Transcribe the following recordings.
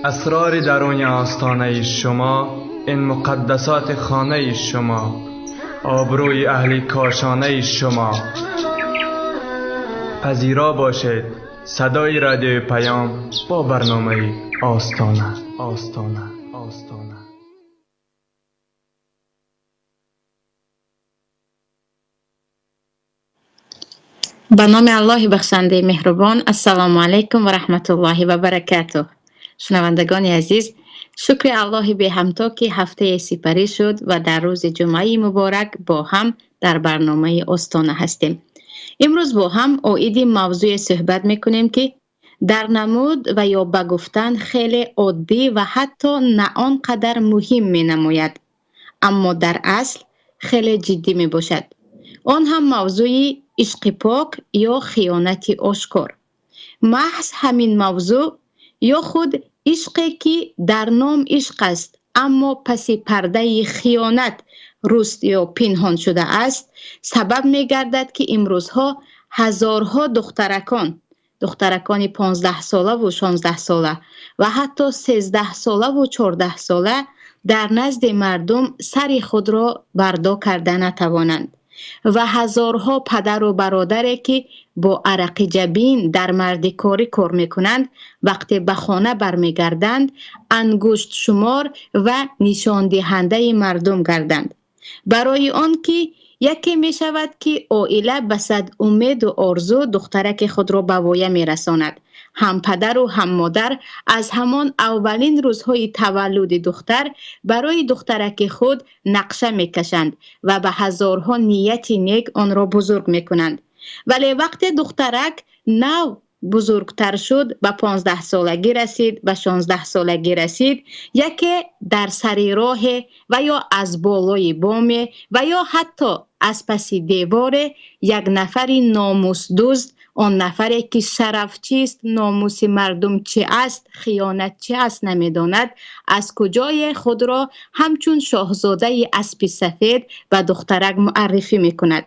Асрори даруни остонаи шумо, ин муқаддасоти хонаи шумо, обрӯи аҳли кошонаи шумо. Пазиро бошед садои радиои Паём бо барномаи Остона, Остона, Остона. Ба номи Аллоҳи бахшандаи меҳрубон. Ассалому алайкум ва раҳматуллоҳи ва баракатуҳ. Шунавандагони азиз, шукри Аллоҳи беҳамто, ки ҳафтаи сипарӣ шуд ва дар рӯзи ҷумъаи муборак бо ҳам дар барномаи Остона ҳастем. Имрӯз бо ҳам оиди мавзӯе суҳбат мекунем, ки дар намуд ва ё ба гуфтан хеле оддӣ ва ҳатто на он қадар муҳим менамояд, аммо дар асл хеле ҷиддӣ мебошад. Он ҳам мавзӯи ишқи пок ё хиёнати ошкор. Маҳз ҳамин мавзӯъ ё худ ишқе, ки дар ном ишқ аст, аммо паси пардаи хиёнат руст ё пинҳон шудааст, сабаб мегардад, ки имрӯзҳо ҳазорҳо духтаракон, духтаракони 15-солаву 16-сола ва ҳатто 13-солаву 14-сола дар назди мардум сари худро бардо карда натавонанд ва ҳазорҳо падару бародаре, ки бо арақи ҷабин дар мардикорӣ кор мекунанд, вақте ба хона бармегарданд, ангуштшумор ва нишондиҳандаи мардум гарданд. Барои он ки яке мешавад, ки оила ба сад умеду орзу духтараки худро ба воя мерасонад. Ҳам падару ҳам модар аз ҳамон аввалин рӯзҳои таваллуди духтар барои духтараки худ нақша мекашанд ва ба ҳазорҳо нияти нек онро бузург мекунанд. Вале вақте духтарак нав бузургтар шуд, ба 15-солагӣ расид, ба 16-солагӣ расид, яке дар сари роҳе ва ё аз болои боме ва ё ҳатто аз паси деворе як нафари номусдузд, он нафаре, ки шараф чист, номуси мардум чи аст, хиёнат чи аст намедонад, аз куҷое худро ҳамчун шоҳзодаи аспи сафед ба духтарак муаррифӣ мекунад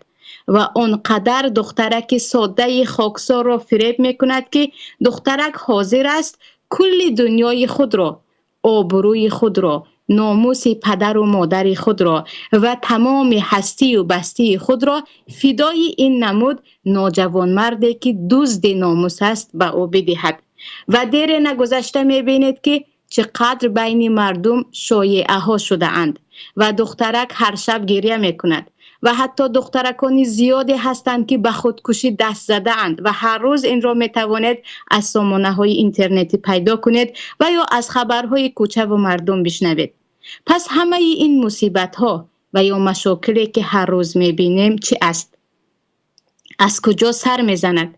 ва он қадар духтараки соддаи хоксорро фиреб мекунад, ки духтарак ҳозир аст кулли дунёи худро, обрӯи худро, номуси падару модари худро ва тамоми ҳастию бастии худро фидои ин намуд ноҷавонмарде, ки дузди номус аст, ба ӯ бидиҳад. Ва дере нагузашта мебинед, ки чӣ қадр байни мардум шоеаҳо шудаанд ва духтарак ҳар шаб гиря мекунад ва ҳатто духтаракони зиёде ҳастанд, ки ба худкушӣ даст задаанд ва ҳар рӯз инро метавонед аз сомонаҳои интернетӣ пайдо кунед ва ё аз хабарҳои кӯчаву мардум бишнавед. Пас ҳамаи ин мусибатҳо ва ё машокиле, ки ҳар рӯз мебинем, чӣ аст? Аз куҷо сар мезанад?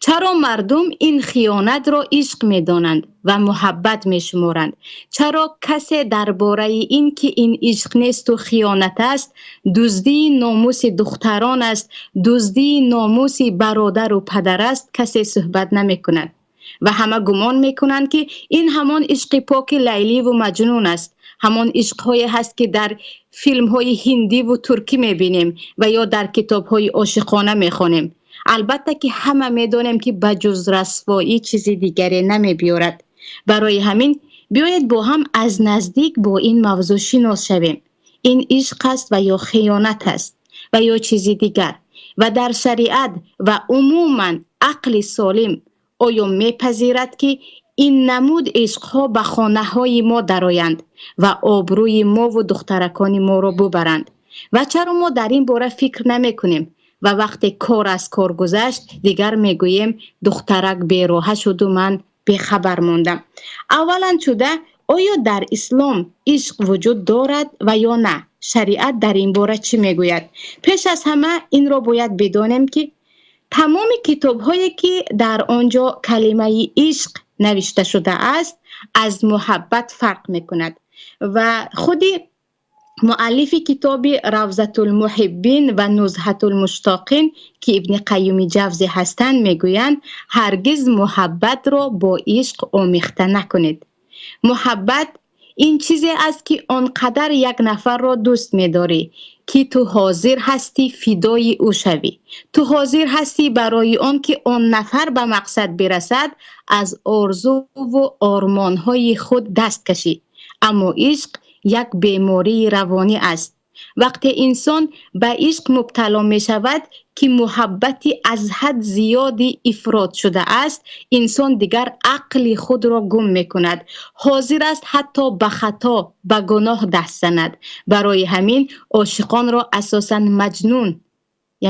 Чаро мардум ин хиёнатро ишқ медонанд ва муҳаббат мешуморанд? Чаро касе дар бораи ин ки ин ишқ несту хиёнат аст, дуздии номуси духтарон аст, дуздии номуси бародару падар аст, касе суҳбат намекунад? Ва ҳама гумон мекунанд, ки ин ҳамон ишқи поки Лайливу Маҷнун аст, ҳамон ишқҳое ҳаст, ки дар филмҳои ҳиндиву туркӣ мебинем ва ё дар китобҳои ошиқона мехонем. Албатта, ки ҳама медонем, ки ба ҷуз расвоӣ чизи дигаре намебиёрад. Барои ҳамин биёед бо ҳам аз наздик бо ин мавзӯъ шинос шавем. Ин ишқ аст ва ё хиёнат аст ва ё чизи дигар? Ва дар шариат ва умуман ақли солим оё мепазирад, ки ин намуд ишқҳо ба хонаҳои мо дароянд ва обрӯи мову духтаракони моро бубаранд? Ва чаро мо дар ин бора фикр намекунем ва вақте кор аз кор гузашт, дигар мегӯем: духтарак бероҳа шуду ман бехабар мондам? Аввалан шуда, оё дар ислом ишқ вуҷуд дорад ва ё на? Шариат дар ин бора чӣ мегӯяд? Пеш аз ҳама инро бояд бидонем, ки тамоми китобҳое, ки дар он ҷо калимаи ишқ навишта шудааст, аз муҳаббат фарқ мекунад. Ва худи муаллифи китоби Равзатулмуҳиббин ва Нузҳатулмуштоқин, ки Ибни Қаюми Ҷавзӣ ҳастанд, мегӯянд: ҳаргиз муҳаббатро бо ишқ омехта накунед. Муҳаббат Ин чизе аст, ки он қадар як нафарро дӯст медорӣ, ки ту ҳозир ҳастӣ фидои ӯ шавӣ. Ту ҳозир ҳастӣ барои он ки он нафар ба мақсад бирасад, аз орзуву ормонҳои худ даст кашӣ. Аммо ишқ як бемории равонӣ аст. Вақте инсон ба ишқ мубтало мешавад, ки муҳаббати аз ҳад зиёди ифрот шудааст, инсон дигар ақли худро гум мекунад. Ҳозир аст ҳатто ба хато, ба гуноҳ даст занад. Барои ҳамин ошиқонро асосан маҷнун,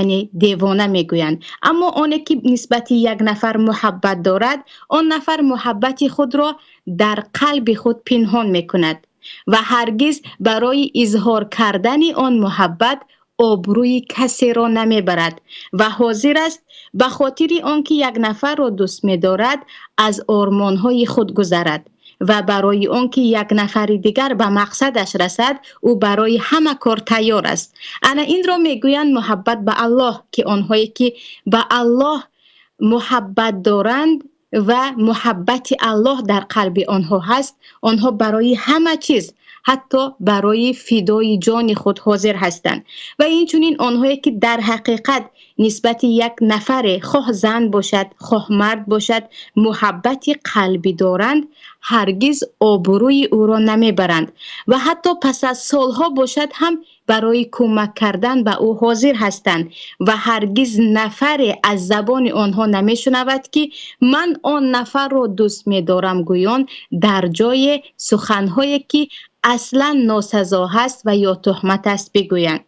яъне девона мегӯянд. Аммо оне ки нисбати як нафар муҳаббат дорад, он нафар муҳаббати худро дар қалби худ пинҳон мекунад ва ҳаргиз барои изҳор кардани он муҳаббат обрӯи касеро намебарад ва ҳозир аст ба хотири он ки як нафарро дӯст медорад, аз ормонҳои худ гузарад ва барои он ки як нафари дигар ба мақсадаш расад, ӯ барои ҳама кор тайёр аст. Ана инро мегӯянд муҳаббат ба Аллоҳ, ки онҳое ки ба Аллоҳ муҳаббат доранд ва муҳаббати Аллоҳ дар қалби онҳо ҳаст, онҳо барои ҳама чиз, ҳатто барои фидои ҷони худ ҳозир ҳастанд. Ва инчунин онҳое ки дар ҳақиқат нисбати як нафаре, хоҳ зан бошад, хоҳ мард бошад, муҳаббати қалбӣ доранд, ҳаргиз обрӯи ӯро намебаранд ва ҳатто пас аз солҳо бошад ҳам барои кӯмак кардан ба ӯ ҳозир ҳастанд ва ҳаргиз нафаре аз забони онҳо намешунавад, ки ман он нафарро дӯст медорам гӯён дар ҷое суханҳое ки аслан носазо ҳаст ва ё туҳмат аст бигӯянд.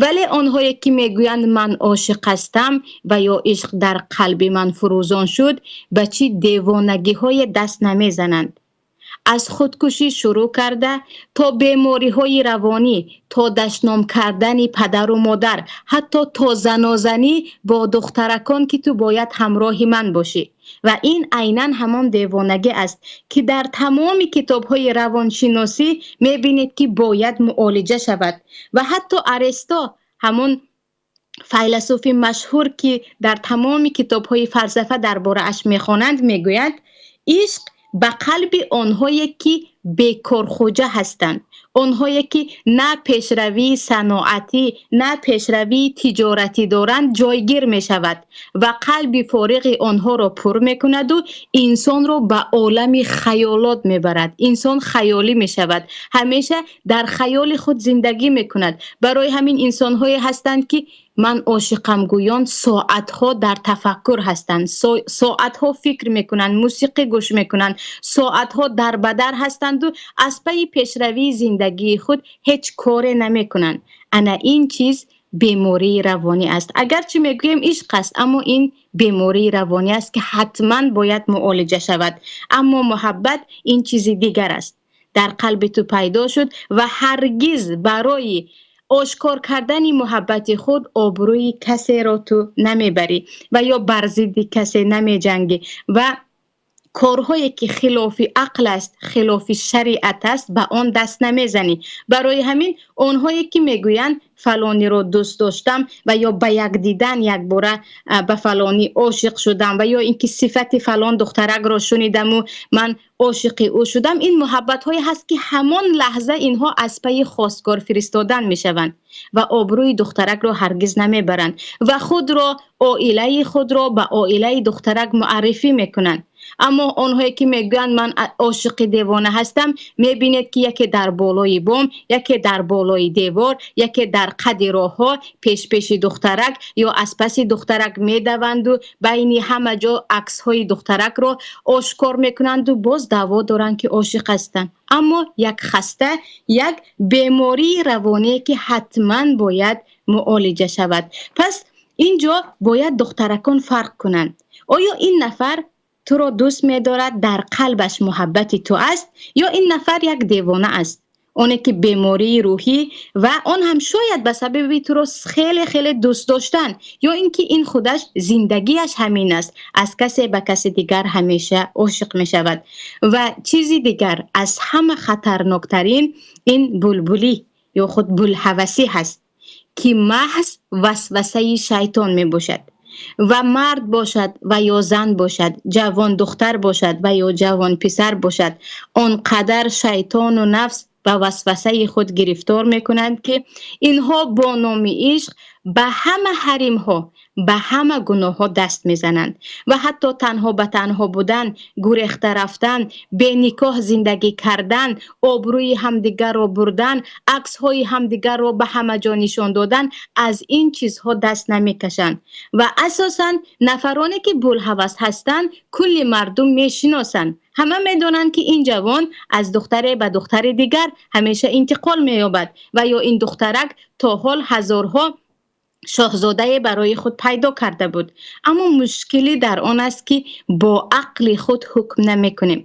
Вале онҳое ки мегӯянд ман ошиқ ҳастам ва ё ишқ дар қалби ман фурӯзон шуд, ба чӣ девонагиҳое даст намезананд. Аз худкушӣ шурӯъ карда то бемориҳои равонӣ, то дашном кардани падару модар, ҳатто то занозанӣ бо духтаракон, ки ту бояд ҳамроҳи ман бошӣ. Ва ин айнан ҳамон девонагӣ аст, ки дар тамоми китобҳои равоншиносӣ мебинед, ки бояд муолиҷа шавад. Ва ҳатто Аресто, ҳамон файласуфи машҳур, ки дар тамоми китобҳои фалсафа дар борааш мехонанд, мегӯяд: ишқ ба қалби онҳое ки бекорхӯҷа ҳастанд, онҳое ки на пешравии саноатӣ, на пешравии тиҷоратӣ доранд, ҷойгир мешавад ва қалби фориғи онҳоро пур мекунаду инсонро ба олами хаёлот мебарад. Инсон хаёлӣ мешавад, ҳамеша дар хаёли худ зиндагӣ мекунад. Барои ҳамин инсонҳое ҳастанд, ки ман ошиқам гӯён соатҳо дар тафаккур ҳастанд, соатҳо фикр мекунанд, мусиқӣ гӯш мекунанд, соатҳо дар бадар ҳастанду аз пайи пешравии зиндагии худ ҳеҷ коре намекунанд. Ана ин чиз бемории равонӣ аст. Агарчи мегӯем ишқ аст, аммо ин бемории равонӣ аст, ки ҳатман бояд муолиҷа шавад. Аммо муҳаббат ин чизи дигар аст, дар қалби ту пайдо шуд ва ҳаргиз барои ошкор кардани муҳаббати худ обрӯи касеро ту намебарӣ ва ё бар зидди касе намеҷангӣ ва корҳое ки хилофи ақл аст, хилофи шариат аст, ба он даст намезанӣ. Барои ҳамин онҳое ки мегӯянд фалониро дӯст доштам ва ё ба як дидан якбора ба фалонӣ ошиқ шудам ва ё ин ки сифати фалон духтаракро шунидаму ман ошиқи ӯ шудам, ин муҳаббатҳое ҳаст, ки ҳамон лаҳза инҳо аз пайи хостгор фиристодан мешаванд ва обрӯи духтаракро ҳаргиз намебаранд ва худро, оилаи худро ба оилаи духтарак муаррифӣ мекунанд. Аммо онҳое ки мегӯянд ман ошиқи девона ҳастам, мебинед, ки яке дар болои бом, яке дар болои девор, яке дар қади роҳҳо пешпеши духтарак ё аз паси духтарак медаванду байни ҳама ҷо аксҳои духтаракро ошкор мекунанду боз даъво доранд, ки ошиқ ҳастанд. Аммо як хаста, як бемории равоние, ки ҳатман бояд муолиҷа шавад. Пас ин ҷо бояд духтаракон фарқ кунанд: оё ин нафар туро дӯст медорад, дар қалбаш муҳаббати ту аст, ё ин нафар як девона аст, оне ки бемории рӯҳӣ ва он ҳам шояд ба сабаби туро хеле хеле дӯст доштан, ё ин ки ин худаш зиндагиаш ҳамин аст, аз касе ба каси дигар ҳамеша ошиқ мешавад. Ва чизи дигар, аз ҳама хатарноктарин ин булбулӣ ё худ булҳавасӣ ҳаст, ки маҳз васвасаи шайтон мебошад. Ва мард бошад ва ё зан бошад, ҷавон духтар бошад ва ё ҷавон писар бошад, он қадар шайтону нафс ба васвасаи худ гирифтор мекунанд, ки инҳо бо номи ишқ ба ҳама ҳаримҳо, ба ҳама гуноҳҳо даст мезананд ва ҳатто танҳо ба танҳо будан, гурехта рафтан, беникоҳ зиндагӣ кардан, обрӯи ҳамдигарро бурдан, аксҳои ҳамдигарро ба ҳама ҷо нишон додан, аз ин чизҳо даст намекашанд. Ва асосан нафароне ки булҳавас ҳастанд, кулли мардум мешиносанд. Ҳама медонанд, ки ин ҷавон аз духтаре ба духтари дигар ҳамеша интиқол меёбад ва ё ин духтарак то ҳол ҳазорҳо шоҳзодае барои худ пайдо карда буд. Аммо мушкилӣ дар он аст, ки бо ақли худ ҳукм намекунем.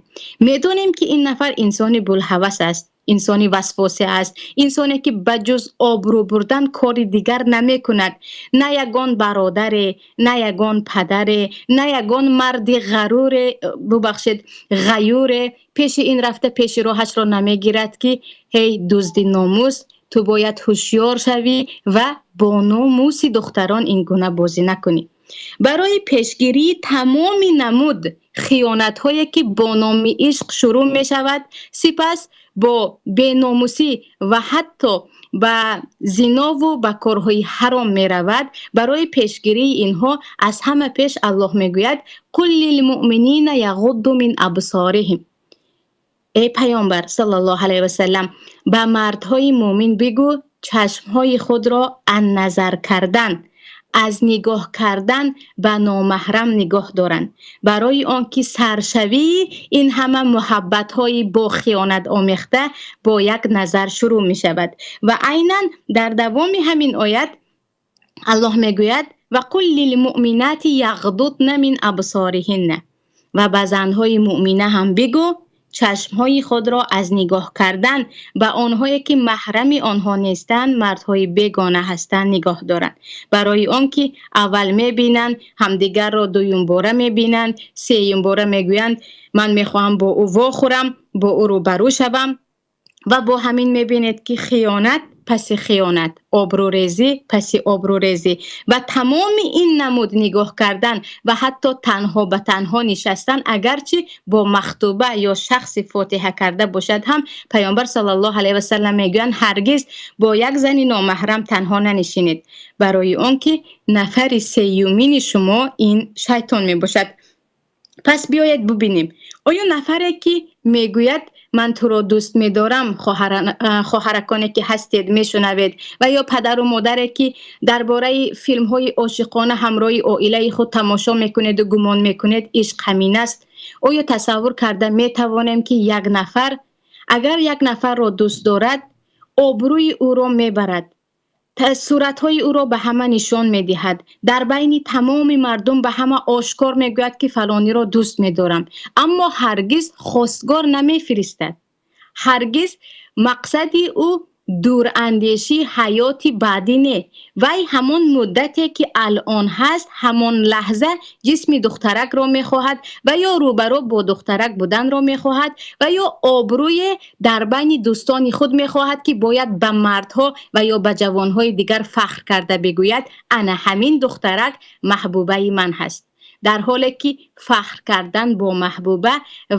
Медонем, ки ин нафар инсони булҳавас аст, инсони васвосе аст, инсоне ки ба ҷуз обрӯ бурдан кори дигар намекунад. На ягон бародаре, на ягон падаре, на ягон марди ғаруре, бубахшед, ғаюре пеши ин рафта пеши роҳашро намегирад, ки ҳей дузди номус, ту бояд ҳушёр шавӣ ва бо номуси духтарон ин гуна бозӣ накунӣ. Барои пешгирии тамоми намуд хиёнатҳое, ки бо номи ишқ шурӯъ мешавад, сипас бо беномусӣ ва ҳатто ба зинову ба корҳои ҳаром меравад, барои пешгирии инҳо аз ҳама пеш Аллоҳ мегӯяд: қул лилмуъминина яғудду мин абсориҳим. Эй Паёмбар саллаллоҳу алайҳи васаллам, ба мардҳои мӯмин бигӯ, чашмҳои худро аз назар кардан, аз нигоҳ кардан ба номаҳрам нигоҳ доранд, барои он ки саршавии ин ҳама муҳаббатҳои бо хиёнат омехта бо як назар шурӯъ мешавад. Ва айнан дар давоми ҳамин оят Аллоҳ мегӯяд: ва қул лилмуъминати яғдудна мин абсориҳинна. Ва ба занҳои муъмина ҳам бигӯ, чашмҳои худро аз нигоҳ кардан ба онҳое ки маҳрами онҳо нестанд, мардҳои бегона ҳастанд, нигоҳ доранд. Барои он ки аввал мебинанд ҳамдигарро, дуюмбора мебинанд, сеюмбора мегӯянд: ман мехоҳам бо ӯ вохӯрам, бо ӯ рӯбарӯ шавам. Ва бо ҳамин мебинед, ки хиёнат паси хиёнат, обрӯрезӣ паси обрӯрезӣ ва тамоми ин намуд нигоҳ кардан ва ҳатто танҳо ба танҳо нишастан, агарчи бо махтуба ё шахси фотиҳа карда бошад ҳам, Паёмбар саллаллоҳу алайҳи васаллам мегӯянд: ҳаргиз бо як зани номаҳрам танҳо нанишинед, барои он ки нафари сеюмини шумо ин шайтон мебошад. Пас биёед бубинем, оё нафаре ки мегӯяд: ман туро дӯст медорам, хоҳараконе ки ҳастед, мешунавед, ва ё падару модаре ки дар бораи филмҳои ошиқона ҳамроҳи оилаи худ тамошо мекунеду гумон мекунед ишқ ҳамин аст, оё тасаввур карда метавонем, ки як нафар агар як нафарро дӯст дорад, обрӯи ӯро мебарад, суратҳои ӯро ба ҳама нишон медиҳад, дар байни тамоми мардум ба ҳама ошкор мегӯяд, ки фалониро дӯст медорам, аммо ҳаргиз хостгор намефиристад, ҳаргиз мақсади ӯ дурандешӣ ҳаёти баъдӣ не, вай ҳамон муддате ки алон ҳаст, ҳамон лаҳза ҷисми духтаракро мехоҳад ва ё рӯбарӯ бо духтарак буданро мехоҳад ва ё обрӯе дар байни дӯстони худ мехоҳад, ки бояд ба мардҳо ва ё ба ҷавонҳои дигар фахр карда бигӯяд: ана ҳамин духтарак маҳбубаи ман ҳаст. Дар ҳоле ки фахр кардан бо маҳбуба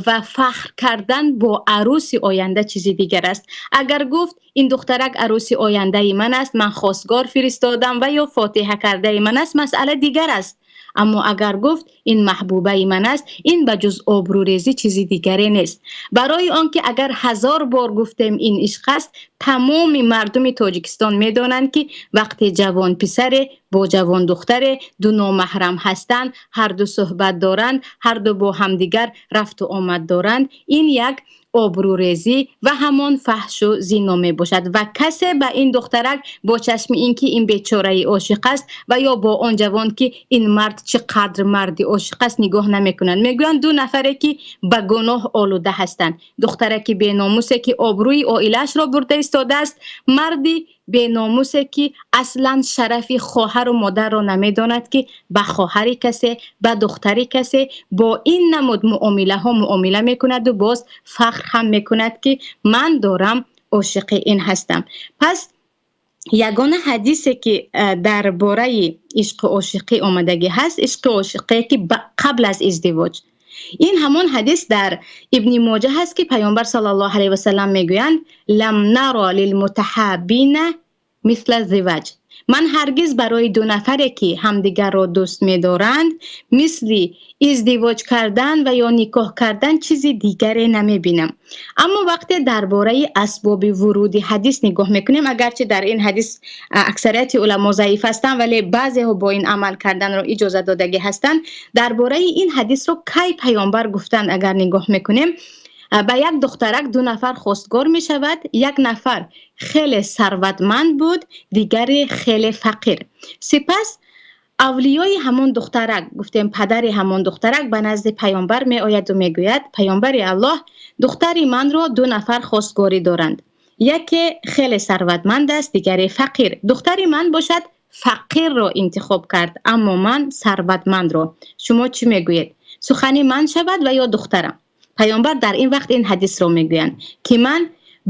ва фахр кардан бо арӯси оянда чизи дигар аст. Агар гуфт: ин духтарак арӯси ояндаи ман аст, ман хостгор фиристодам ва ё фотиҳа кардаи ман аст, масъала дигар аст. Аммо агар гуфт: ин маҳбубаи ман аст, ин ба ҷуз обрӯрезӣ чизи дигаре нест. Барои он ки агар ҳазор бор гуфтем ин ишқ аст, тамоми мардуми Тоҷикистон медонанд, ки вақте ҷавон писаре бо ҷавон духтаре ду номаҳрам ҳастанд, ҳарду суҳбат доранд, ҳарду бо ҳамдигар рафту омад доранд, ин як обрӯрезӣ ва ҳамон фаҳшу зино мебошад. Ва касе ба ин духтарак бо чашми ин ки ин бечораи ошиқ аст ва ё бо он ҷавон ки ин мард чӣ қадр марди ошиқ аст нигоҳ намекунанд. Мегӯянд ду нафаре ки ба гуноҳ олуда ҳастанд: духтараки беномусе ки обрӯи оилаашро бурда истодааст, марди беномусе ки аслан шарафи хоҳару модарро намедонад, ки ба хоҳари касе, ба духтари касе бо ин намуд муомилаҳо муомила мекунаду боз фахр ҳам мекунад, ки ман дорам ошиқи ин ҳастам. Пас Ягона ҳадисе, ки дар бораи ишқу ошиқӣ омадагӣ ҳаст, ишқу ошиқие, ки қабл аз издивоҷ, ин ҳамон ҳадис дар Ибни Моҷа ҳаст, ки Паёмбар саллаллоҳу алайҳи васаллам мегӯянд: لم نر للمتحابين مثل الزواج. Ман ҳаргиз барои ду нафаре, ки ҳамдигарро дӯст медоранд, мисли издивоҷ кардан ва ё никоҳ кардан чизи дигаре намебинам. Аммо вақте дар бораи асбоби вуруди ҳадис нигоҳ мекунем, агарчи дар ин ҳадис аксарияти уламо заиф ҳастанд, вале баъзеҳо бо ин амал карданро иҷоза додагӣ ҳастанд. Дар бораи ин ҳадисро кай Паёмбар гуфтанд, агар нигоҳ мекунем, ба як духтарак ду нафар хостгор мешавад. Як нафар хеле сарватманд буд, дигаре хеле фақир. Сипас авлиёи ҳамон духтарак, гуфтем, падари ҳамон духтарак ба назди Паёмбар меояду мегӯяд: «Паёмбари Аллоҳ, духтари манро ду нафар хостгорӣ доранд, яке хеле сарватманд аст, дигаре фақир. Духтари ман бошад, фақирро интихоб кард, аммо ман сарватмандро. Шумо чӣ мегӯед, сухани ман шавад ва ё духтарам?» Паёмбар дар ин вақт ин ҳадисро мегӯянд, ки ман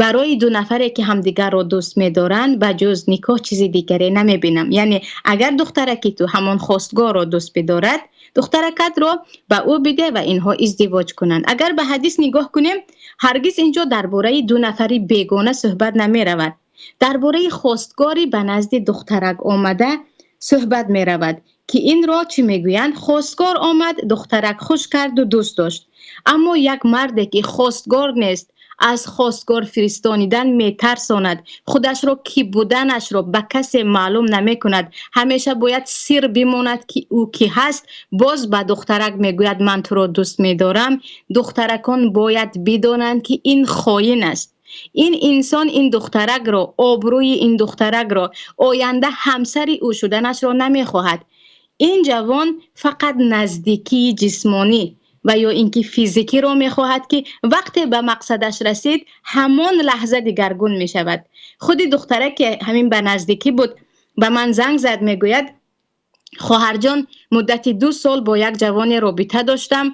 барои ду нафаре, ки ҳамдигарро дӯст медоранд, ба ҷуз никоҳ чизи дигаре намебинам. Яъне агар духтараки ту ҳамон хостгорро дӯст бидорад, духтаракатро ба ӯ биде ва инҳо издивоҷ кунанд. Агар ба ҳадис нигоҳ кунем, ҳаргиз инҷо дар бораи ду нафари бегона суҳбат намеравад. Дар бораи хостгори ба назди духтарак омада суҳбат меравад, ки инро чӣ мегӯянд? Хостгор омад, духтарак хуш карду дӯст дошт. Аммо як марде, ки хостгор нест, аз хостгор фиристонидан метарсонад, худашро, кӣ буданашро ба касе маълум намекунад, ҳамеша бояд сир бимонад, ки ӯ кӣ ҳаст, боз ба духтарак мегӯяд: «Ман туро дӯст медорам». Духтаракон бояд бидонанд, ки ин хоин аст. Ин инсон ин духтаракро, обрӯи ин духтаракро, оянда ҳамсари ӯ шуданашро намехоҳад. Ин ҷавон фақат наздикии ҷисмонӣ ва ё ин ки физикиро мехоҳад, ки вақте ба мақсадаш расид, ҳамон лаҳза дигаргун мешавад. Худи духтарак, ки ҳамин ба наздикӣ буд, ба ман занг зад, мегӯяд: «Хоҳарҷон, муддати 2 сол бо як ҷавоне робита доштам,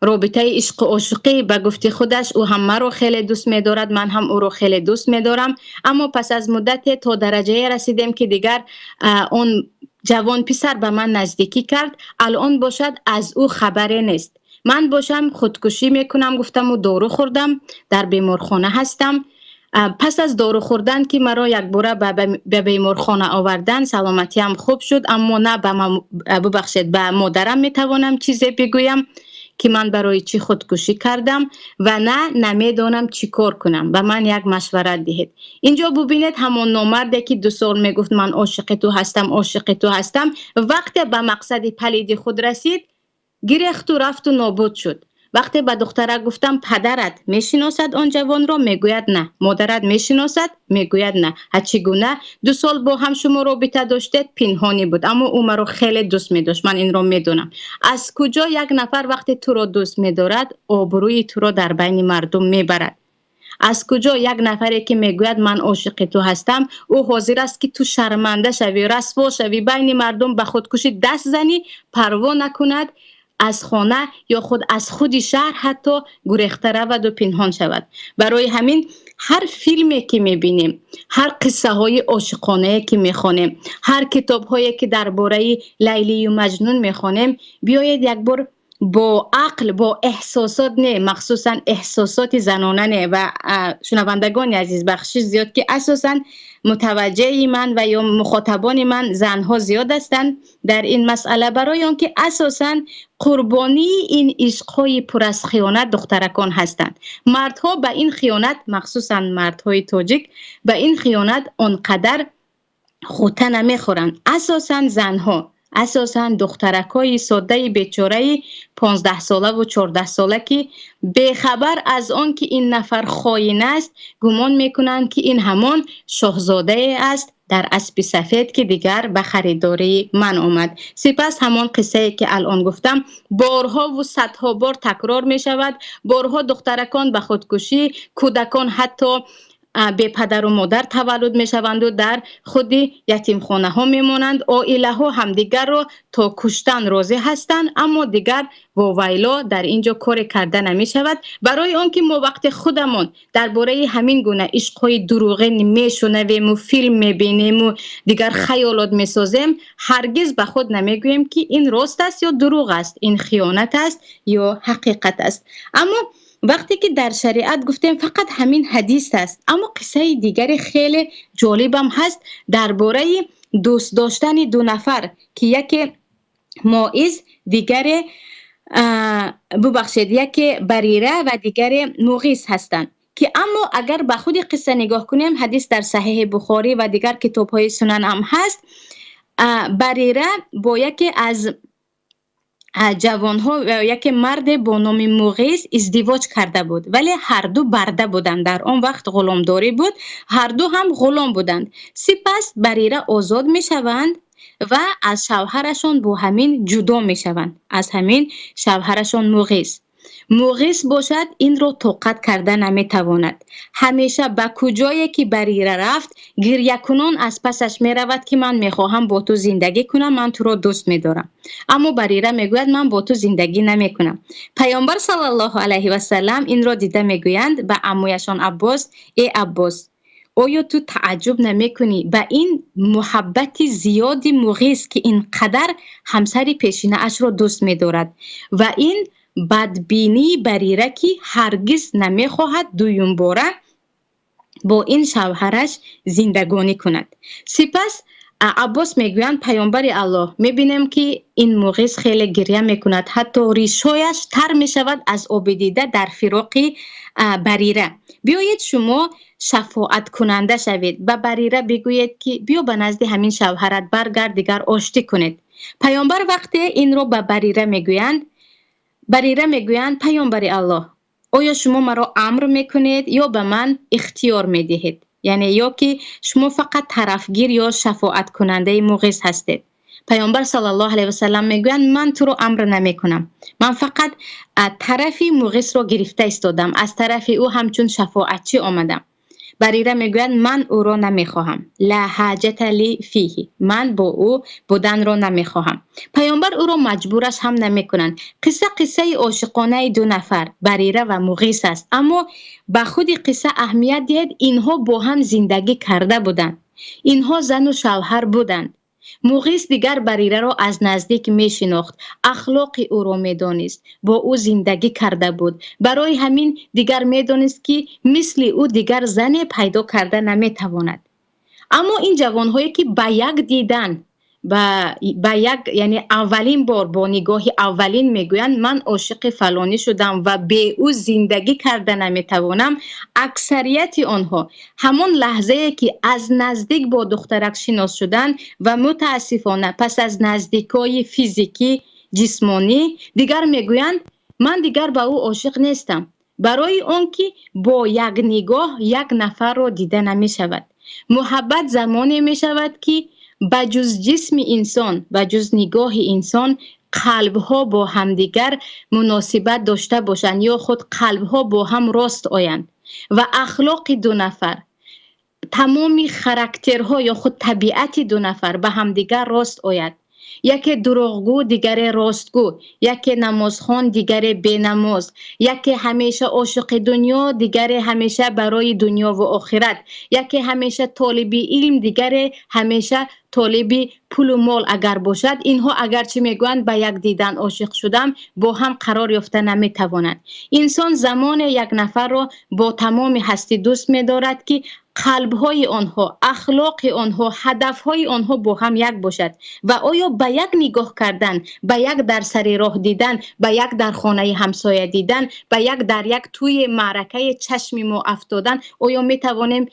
робитаи ишқу ошиқӣ. Ба гуфти худаш, ӯ ҳам маро хеле дӯст медорад, ман ҳам ӯро хеле дӯст медорам. Аммо пас аз муддате то дараҷае расидем, ки дигар он ҷавон писар ба ман наздикӣ кард. Алон бошад, аз ӯ хабаре нест. Ман бошам, худкушӣ мекунам гуфтаму дору хӯрдам, дар беморхона ҳастам. Пас аз дору хӯрдан, ки маро якбора ба беморхона овардан, саломатиам хуб шуд, аммо на ба, бубахшед, ба модарам метавонам чизе бигӯям, ки ман барои чӣ худкушӣ кардам, ва на намедонам чӣ кор кунам. Ба ман як машварат диҳед». Инҷо бубинед, ҳамон номарде, ки 2 сол мегуфт: «Ман ошиқи ту ҳастам, ошиқи ту ҳастам», вақте ба мақсади палиди худ расид, гирехту рафту нобуд шуд. Вақте ба духтарак гуфтам: «Падарат мешиносад он ҷавонро?», мегӯяд: «На». «Модарат мешиносад?» мегӯяд: «На». «Ҳа, чӣ гуна 2 сол бо ҳам шумо робита доштед?» «Пинҳонӣ буд, аммо ӯ маро хеле дӯст медошт, ман инро медонам». Аз куҷо як нафар, вақте туро дӯст медорад, обрӯи туро дар байни мардум мебарад? Аз куҷо як нафаре, ки мегӯяд: «Ман ошиқи ту ҳастам», ӯ ҳозир аст, ки ту шарманда шавӣ, расво шавӣ, байни мардум ба худкушӣ даст занӣ, парво накунад, аз хона ё худ аз худи шаҳр ҳатто гурехта раваду пинҳон шавад? Барои ҳамин ҳар филме, ки мебинем, ҳар қиссаҳои ошиқонае, ки мехонем, ҳар китобҳое, ки дар бораи Лайлию Маҷнун мехонем, биёед як бор бо ақл, бо эҳсосот не, махсусан эҳсосоти занона не. Ва шунавандагони азиз, бахшиш зиёд, ки асосан мутаваҷҷеҳи ман ва ё мухотабони ман занҳо зиёд ҳастанд дар ин масъала, барои он ки асосан қурбонии ин ишқҳои пур аз хиёнат духтаракон ҳастанд. Мардҳо ба ин хиёнат, махсусан мардҳои тоҷик, ба ин хиёнат он қадар хута намехӯранд. Асосан занҳо, асосан духтаракҳои соддаи бечораи 15-солаву 14-сола, ки бехабар аз он ки ин нафар хоин аст, гумон мекунанд, ки ин ҳамон шоҳзодае аст дар аспи сафед, ки дигар ба харидории ман омад. Сипас ҳамон қиссае, ки алон гуфтам, борҳову садҳо бор такрор мешавад. Борҳо духтаракон ба худкушӣ, кӯдакон ҳатто Бепадару модар таваллуд мешаванду дар худи ятимхонаҳо мемонанд. Оилаҳо ҳамдигарро то куштан розӣ ҳастанд, аммо дигар вовайло, дар ин ҷо коре карда намешавад, барои он ки мо вақте худамон дар бораи ҳамин гуна ишқҳои дурӯғин мешунавему филм мебинему дигар хаёлот месозем, ҳаргиз ба худ намегӯем, ки ин рост аст ё дурӯғ аст, ин хиёнат аст ё ҳақиқат аст. Аммо вақте ки дар шариат гуфтем, фақат ҳамин ҳадис аст, аммо қиссаи дигаре хеле ҷолибам ҳаст дар бораи дӯст доштани ду нафар, ки яке Моиз, дигаре, бубахшед, яке Барира ва дигаре Муғиз ҳастанд, ки аммо агар ба худи қисса нигоҳ кунем, ҳадис дар Саҳеҳи Бухорӣ ва дигар китобҳои сунан ҳам ҳаст. Барира бо яке аз ҷавонҳо, яке марде бо номи Муғиз издивоҷ карда буд, вале ҳарду барда буданд. Дар он вақт ғуломдорӣ буд, ҳарду ҳам ғулом буданд. Сипас Барира озод мешаванд ва аз шавҳарашон бо ҳамин ҷудо мешаванд, аз ҳамин шавҳарашон Муғиз. Муғиз бошад, инро тоқат карда наметавонад. Ҳамеша ба куҷое ки Барира рафт, гирякунон аз пасаш меравад, ки ман мехоҳам бо ту зиндагӣ кунам, ман туро дӯст медорам. Аммо Барира мегӯяд: ман бо ту зиндагӣ намекунам. Паёмбар саллаллоҳу алайҳи васаллам инро дида мегӯянд ба аммӯяшон Аббос: э Аббос, оё ту тааҷҷуб намекунӣ ба ин муҳаббати зиёди Муғиз, ки ин қадар ҳамсари пешинаашро дӯст медорад, ва ин бадбинии Барира, ки ҳаргиз намехоҳад дуюмбора бо ин шавҳараш зиндагонӣ кунад? Сипас Аббос мегӯянд: паёмбари Аллоҳ, мебинем, ки ин Муғиз хеле гиря мекунад, ҳатто ришояш тар мешавад аз оби дида дар фироқи Барира. Биёед, шумо шафоаткунанда шавед, ба Барира бигӯед, ки биё ба назди ҳамин шавҳарат баргард, дигар оштӣ кунед. Паёмбар вақте инро ба Барира мегӯянд, Барира мегӯянд: паёмбари Аллоҳ, оё шумо маро амр мекунед ё ба ман ихтиёр медиҳед, яъне ё ки шумо фақат тарафгир ё шафоаткунандаи Муғиз ҳастед? Паёмбар саллаллоҳу алайҳи васаллам мегӯянд: ман туро амр намекунам, ман фақат тарафи Муғизро гирифта истодам, аз тарафи ӯ ҳамчун шафоатчӣ омадам. Барира мегӯяд: ман ӯро намехоҳам, ла ҳаҷата ли фиҳи, ман бо ӯ буданро намехоҳам. Паёмбар ӯро маҷбураш ҳам намекунанд. Қисса қиссаи ошиқонаи ду нафар, Барира ва Муғиз аст, аммо ба худи қисса аҳамият диҳед: инҳо бо ҳам зиндагӣ карда буданд, инҳо зану шавҳар буданд. Муғиз дигар Барираро аз наздик мешинохт, ахлоқи ӯро медонист, бо ӯ зиндагӣ карда буд. Барои ҳамин дигар медонист, ки мисли ӯ дигар зане пайдо карда наметавонад. Аммо ин ҷавонҳое, ки ба як дидан, ба як, яъне аввалин бор бо нигоҳи аввалин мегӯянд: ман ошиқи фалонӣ шудам ва бе ӯ зиндагӣ карда наметавонам, аксарияти онҳо ҳамон лаҳзае, ки аз наздик бо духтарак шинос шуданд ва мутаассифона пас аз наздикои физикӣ, ҷисмонӣ, дигар мегӯянд: ман дигар ба ӯ ошиқ нестам. Барои он ки бо як нигоҳ як нафарро дида намешавад. Муҳаббат замоне мешавад, ки ба ҷуз ҷисми инсон, ба ҷуз нигоҳи инсон, қалбҳо бо ҳамдигар муносибат дошта бошанд ё худ қалбҳо бо ҳам рост оянд ва ахлоқи ду нафар, тамоми характерҳо ё худ табиати ду нафар ба ҳамдигар рост ояд. Яке дурӯғгӯ, дигаре ростгӯ, яке намозхон, дигаре бенамоз, яке ҳамеша ошиқи дунё, дигаре ҳамеша барои дунёву охират, яке ҳамеша толиби илм, дигаре ҳамеша толиби пулу мол агар бошад, инҳо агарчи мегӯянд ба як дидан ошиқ шудам, бо ҳам қарор ёфта наметавонанд. Инсон замоне як нафарро бо тамоми ҳастӣ дӯст медорад, ки қалбҳои онҳо, ахлоқи онҳо, ҳадафҳои онҳо бо ҳам як бошад. Ва оё ба як нигоҳ кардан, ба як дар сари роҳ дидан, ба як дар хонаи ҳамсоя дидан, ба як дар як тӯи маъракаи чашми мо афтодан, оё метавонем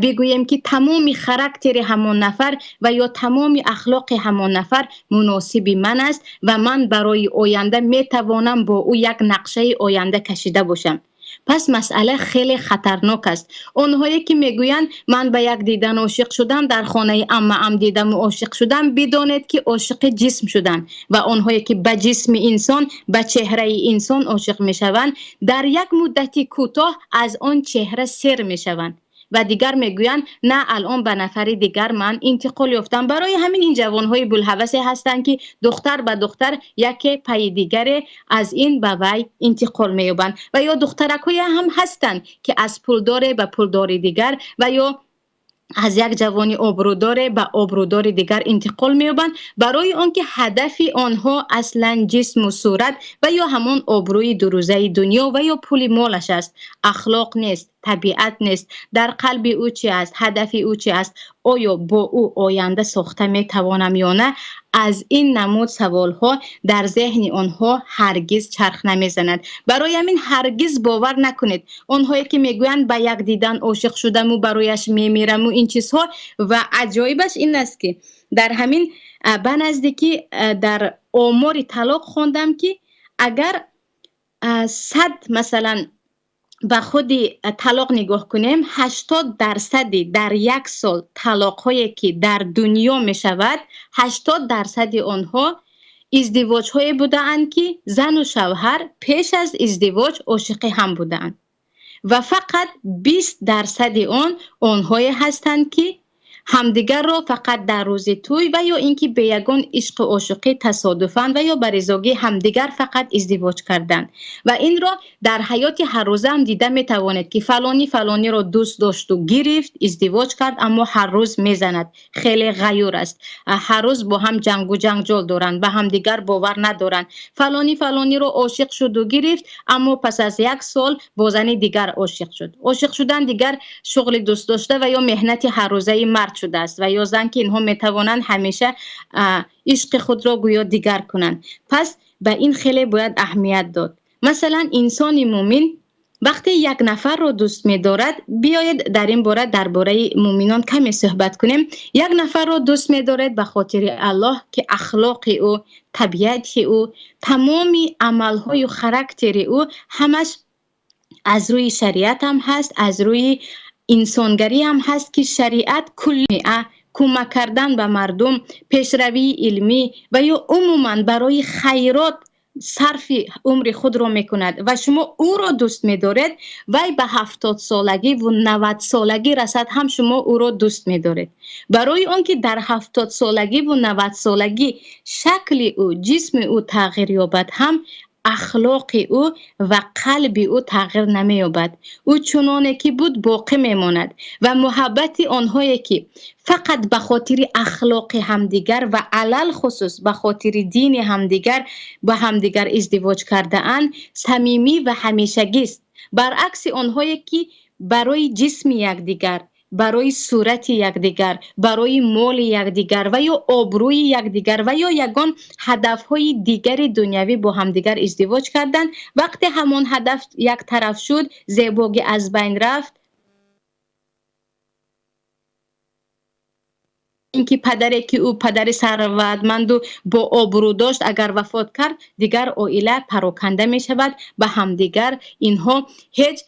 бигӯем, ки тамоми характери ҳамон нафар ва ё тамоми ахлоқи ҳамон нафар муносиби ман аст ва ман барои оянда метавонам бо ӯ як нақшаи оянда кашида бошам? Пас масъала хеле хатарнок аст. Онҳое, ки мегӯянд: ман ба як дидан ошиқ шудам, дар хонаи аммаам дидаму ошиқ шудам, бидонед, ки ошиқи ҷисм шуданд. Ва онҳое, ки ба ҷисми инсон, ба чеҳраи инсон ошиқ мешаванд, дар як муддати кӯтоҳ аз он чеҳра сер мешаванд. Ва дигар мегӯянд, на, алон ба нафари дигар ман интиқол ёфтам. Барои ҳамин ин ҷавонҳои булҳавасе ҳастанд, ки духтар ба духтар яке пайи дигаре аз ин ба вай интиқол меёбанд. Ва ё духтаракҳое ҳам ҳастанд, ки аз пулдоре ба пулдори дигар ва ё аз як ҷавони обрӯдоре ба обрӯдори дигар интиқол меёбанд, барои он ки ҳадафи онҳо аслан ҷисму сурат ва ё ҳамон обрӯи дурӯзаи дунё ва ё пули молаш аст. Ахлоқ нест, табиат нест. Дар қалби ӯ чи аст, ҳадафи ӯ чи аст, оё бо ӯ оянда сохта метавонам ё на? Аз ин намуд саволҳо дар зеҳни онҳо ҳаргиз чарх намезанад. Барои ҳамин ҳаргиз бовар накунед онҳое ки мегӯянд ба як дидан ошиқ шудаму барояш мемираму ин чизҳо. Ва аҷоибаш ин аст, ки дар ҳамин ба наздикӣ дар омори талоқ хондам, ки агар 100, масалан, ба худи талоқ нигоҳ кунем, 80 дарсади дар як сол талоқҳое ки дар дунё мешавад, 80 дарсади онҳо издивоҷҳое будаанд, ки зану шавҳар пеш аз издивоҷ ошиқи ҳам будаанд, ва фақат 20 дарсади он онҳое ҳастанд, ки ҳамдигарро фақат дар рӯзи тӯй ва ё ин ки бе ягон ишқу ошиқӣ, тасодуфан ва ё ба ризогии ҳамдигар фақат издивоҷ карданд. Ва инро дар ҳаёти ҳаррӯзаам дида метавонед, ки фалонӣ фалониро дӯст дошту гирифт, издивоҷ кард, аммо ҳар рӯз мезанад, хеле ғаюр аст, ҳар рӯз бо ҳам ҷангу ҷанҷол доранд, ба ҳамдигар бовар надоранд. Фалонӣ фалониро ошиқ шуду гирифт, аммо пас аз як сол бо зани дигар ошиқ шуд. Ошиқ шудан дигар шуғли дӯстдошта ва ё меҳнати ҳаррӯзаи мард шудааст ва ё зан, ки инҳо метавонанд ҳамеша ишқи худро гӯё дигар кунанд. Пас ба ин хеле бояд аҳамият дод. Масалан, инсони мӯмин вақте як нафарро дӯст медорад, биёед дар ин бора, дар бораи мӯминон каме суҳбат кунем. Як нафарро дӯст медоред ба хотири Аллоҳ, ки ахлоқи ӯ, табиати ӯ, тамоми амалҳою характери ӯ ҳамаш аз рӯи шариат ҳам ҳаст, аз рӯи инсонгарӣ ҳам ҳаст, ки шариат кулли кӯмак кардан ба мардум, пешравии илмӣ ва ё умуман барои хайрот сарфи умри худро мекунад ва шумо ӯро дӯст медоред. Вай ба 70-солагӣ ву 90-солагӣ расад ҳам, шумо ӯро дӯст медоред, барои он ки дар 70-солагӣ ву 90-солагӣ шакли ӯ, ҷисми ӯ тағйир ёбад ҳам, ахлоқи ӯ ва қалби ӯ тағйир намеёбад. Ӯ чуноне ки буд боқӣ мемонад. Ва муҳаббати онҳое ки фақат ба хотири ахлоқи ҳамдигар ва алалхусус ба хотири дини ҳамдигар ба ҳамдигар издивоҷ кардаанд, самимӣ ва ҳамешагист, баръакси онҳое ки барои ҷисми якдигар, барои сурати якдигар, барои моли якдигар ва ё обрӯи якдигар ва ё ягон ҳадафҳои дигари дунявӣ бо ҳамдигар издивоҷ карданд. Вақте ҳамон ҳадаф як тараф шуд, зебогӣ аз байн рафт, инки падаре ки ӯ падари сарватманду бо обрӯ дошт, агар вафот кард, дигар оила пароканда мешавад, ба ҳамдигар инҳо ҳеҷ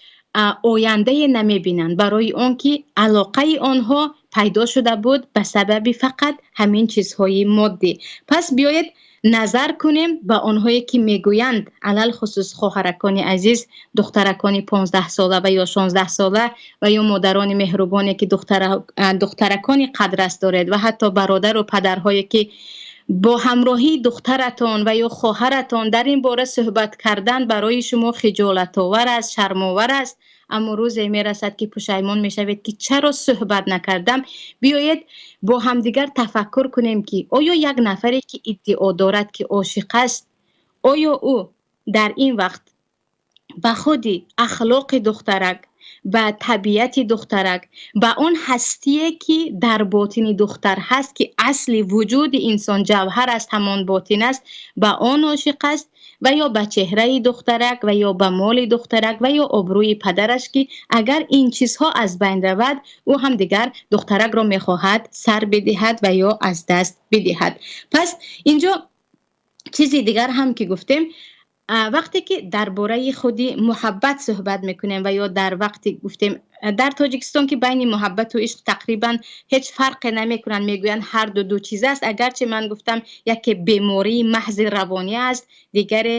ояндае намебинанд, барои он ки алоқаи онҳо пайдо шуда буд ба сабаби фақат ҳамин чизҳои моддӣ. Пас биёед назар кунем ба онҳое ки мегӯянд, алалхусус хоҳаракони азиз, духтаракони 15-сола ва ё 16-сола ва ё модарони меҳрубоне ки духтаракони қадрас доред ва ҳатто бародару падарҳое ки бо ҳамроҳии духтаратон ва ё хоҳаратон дар ин бора суҳбат кардан барои шумо хиҷолатовар аст, шармовар аст, аммо рӯзе мерасад, ки пушаймон мешавед, ки чаро суҳбат накардам. Биёед бо ҳамдигар тафаккур кунем, ки оё як нафаре ки иддао дорад, ки ошиқ аст, оё ӯ дар ин вақт ба худи ахлоқи духтарак, ба табиати духтарак, ба он ҳастие ки дар ботини духтар ҳаст, ки асли вуҷуди инсон ҷавҳар аст, ҳамон ботин аст, ба он ошиқ аст ва ё ба чеҳраи духтарак ва ё ба моли духтарак ва ё обрӯи падараш, ки агар ин чизҳо аз байн равад, ӯ ҳам дигар духтаракро мехоҳад сар бидиҳад ва ё аз даст бидиҳад. Пас инҷо чизи дигар ҳам ки гуфтем, вақте ки дар бораи худи муҳаббат суҳбат мекунем ва ё дар вақте гуфтем, дар Тоҷикистон ки байни муҳаббату ишқ тақрибан ҳеҷ фарқе намекунанд, мегӯянд ҳар ду ду чиз аст. Агарчи ман гуфтам, яке бемории маҳзи равонӣ аст, дигаре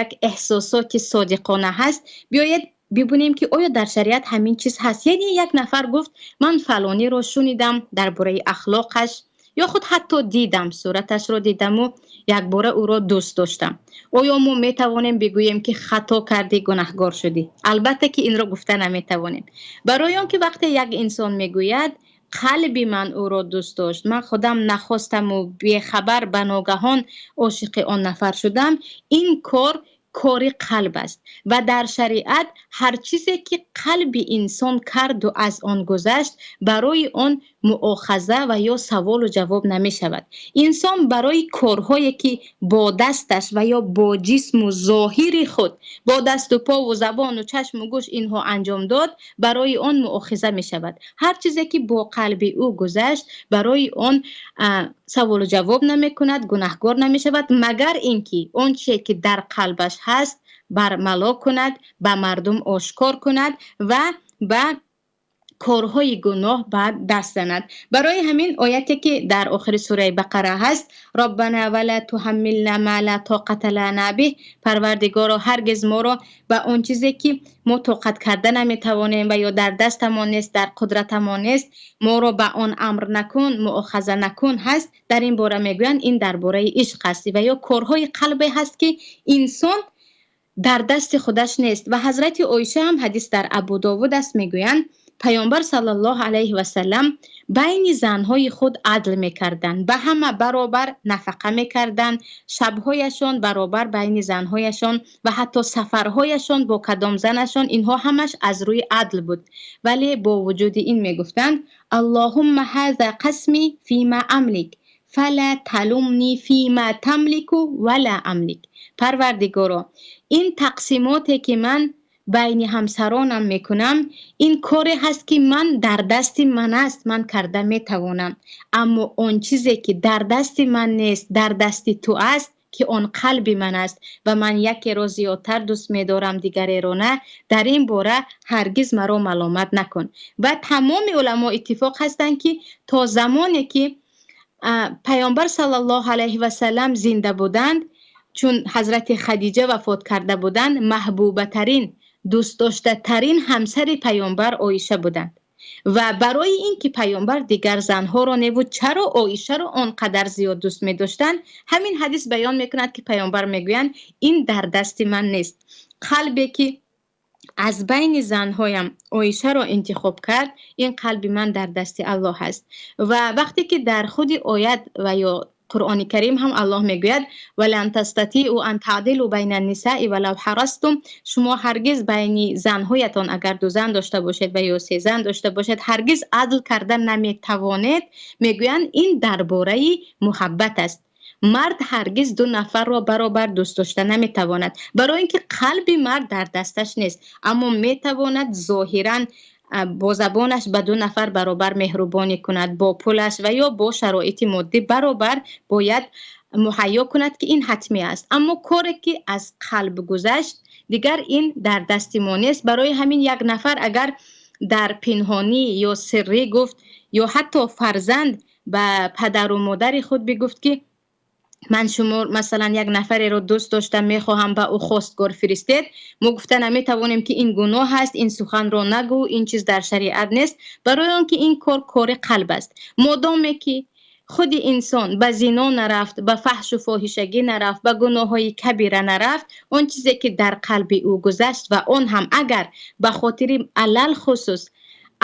як эҳсосоти содиқона ҳаст. Биёед бибинем, ки оё дар шариат ҳамин чиз ҳаст. Яъне як нафар гуфт: ман фалониро шунидам дар бораи ахлоқаш, ё худ ҳатто дидам, сураташро дидаму якбора ӯро дӯст доштам. Оё мо метавонем бигӯем, ки хато кардӣ, гунаҳгор шудӣ? Албатта, ки инро гуфта наметавонем, барои он ки вақте як инсон мегӯяд: қалби ман ӯро дӯст дошт, ман худам нахостаму бехабар ба ногаҳон ошиқи он нафар шудам, ин кор кори қалб аст ва дар шариат ҳар чизе ки қалби инсон карду аз он гузашт, барои он муохаза ва ё саволу ҷавоб намешавад. Инсон барои корҳое ки бо дасташ ва ё бо ҷисму зоҳири худ, бо дасту пову забону чашму гӯш инҳо анҷом дод, барои он муохиза мешавад. Ҳар чизе ки бо қалби ӯ гузашт, барои он саволу ҷавоб намекунад, гунаҳгор намешавад, магар ин ки он чизе ки дар қалбаш ҳаст бармало кунад, ба мардум ошкор кунад ва ба корҳои гуноҳ ба даст занад. Барои ҳамин ояте ки дар охири сураи Бақара ҳаст: Роббана вала туҳаммилна ма ла тоқата лана биҳ, Парвардигоро, ҳаргиз моро ба он чизе ки мо тоқат карда наметавонем ва ё дар дастамон нест, дар қудратамон нест, моро ба он амр накун, муохаза накун ҳаст. Дар ин бора мегӯянд, ин дар бораи ишқ аст ва ё корҳои қалбе ҳаст, ки инсон дар дасти худаш нест. Ва ҳазрати Оиша ҳам, ҳадис дар Абу Довуд аст, мегӯянд: Паёмбар саллаллоҳу алайҳи васаллам байни занҳои худ адл мекарданд, ба ҳама баробар нафақа мекарданд, шабҳояшон баробар байни занҳояшон ва ҳатто сафарҳояшон бо кадом занашон, инҳо ҳамаш аз рӯи адл буд. Вале бо вуҷуди ин мегуфтанд: Аллоҳумма ҳаза қасми фима амлик фала талумни фима тамлику вала амлик. Парвардигоро, ин тақсимоте ки ман байни ҳамсаронам мекунам, ин коре ҳаст, ки ман дар дасти ман аст, ман карда метавонам, аммо он чизе ки дар дасти ман нест, дар дасти ту аст, ки он қалби ман аст ва ман якеро зиёдтар дӯст медорам, дигареро на, дар ин бора ҳаргиз маро маломат накун. Ва тамоми уламо иттифоқ ҳастанд, ки то замоне ки паёмбар саллаллоҳу алайҳи васаллам зинда буданд, чун ҳазрати Хадиҷа вафот карда буданд, маҳбубатарин, дӯстдоштатарин ҳамсари паёмбар Оиша буданд. Ва барои ин ки паёмбар дигар занҳоро неву чаро Оишаро он қадар зиёд дӯст медоштанд, ҳамин ҳадис баён мекунад, ки паёмбар мегӯянд: ин дар дасти ман нест, қалбе ки аз байни занҳоям Оишаро интихоб кард, ин қалби ман дар дасти Аллоҳ аст. Ва вақте ки дар худи оят ва ё Қуръони Карим ҳам Аллоҳ мегӯяд: валан тастатиу ан таъдилу байна нисаи валав ҳарастум, шумо ҳаргиз байни занҳоятон, агар ду зан дошта бошед ва ё се зан дошта бошед, ҳаргиз адл карда наметавонед. Мегӯянд, ин дар бораи муҳаббат аст. Мард ҳаргиз ду нафарро баробар дӯст дошта наметавонад, барои ин ки қалби мард дар дасташ нест, аммо метавонад зоҳиран бо забонаш ба ду нафар баробар меҳрубонӣ кунад, бо пулаш ва ё бо шароити моддӣ баробар бояд муҳайё кунад, ки ин ҳатмӣ аст. Аммо коре ки аз қалб гузашт, дигар ин дар дасти мо нест. Барои ҳамин як нафар агар дар пинҳонӣ ё сиррӣ гуфт, ё ҳатто фарзанд ба падару модари худ бигуфт, ки ман шумо масалан як нафареро дӯст доштам, мехоҳам ба ӯ хостгор фиристед, мо гуфта наметавонем, ки ин гуноҳ аст, ин суханро нагӯ, ин чиз дар шариат нест, барои он ки ин кор кори қалб аст. Модоме ки худи инсон ба зино нарафт, ба фаҳшу фоҳишагӣ нарафт, ба гуноҳҳои кабира нарафт, он чизе ки дар қалби ӯ гузашт ва он ҳам агар ба хотири алалхусус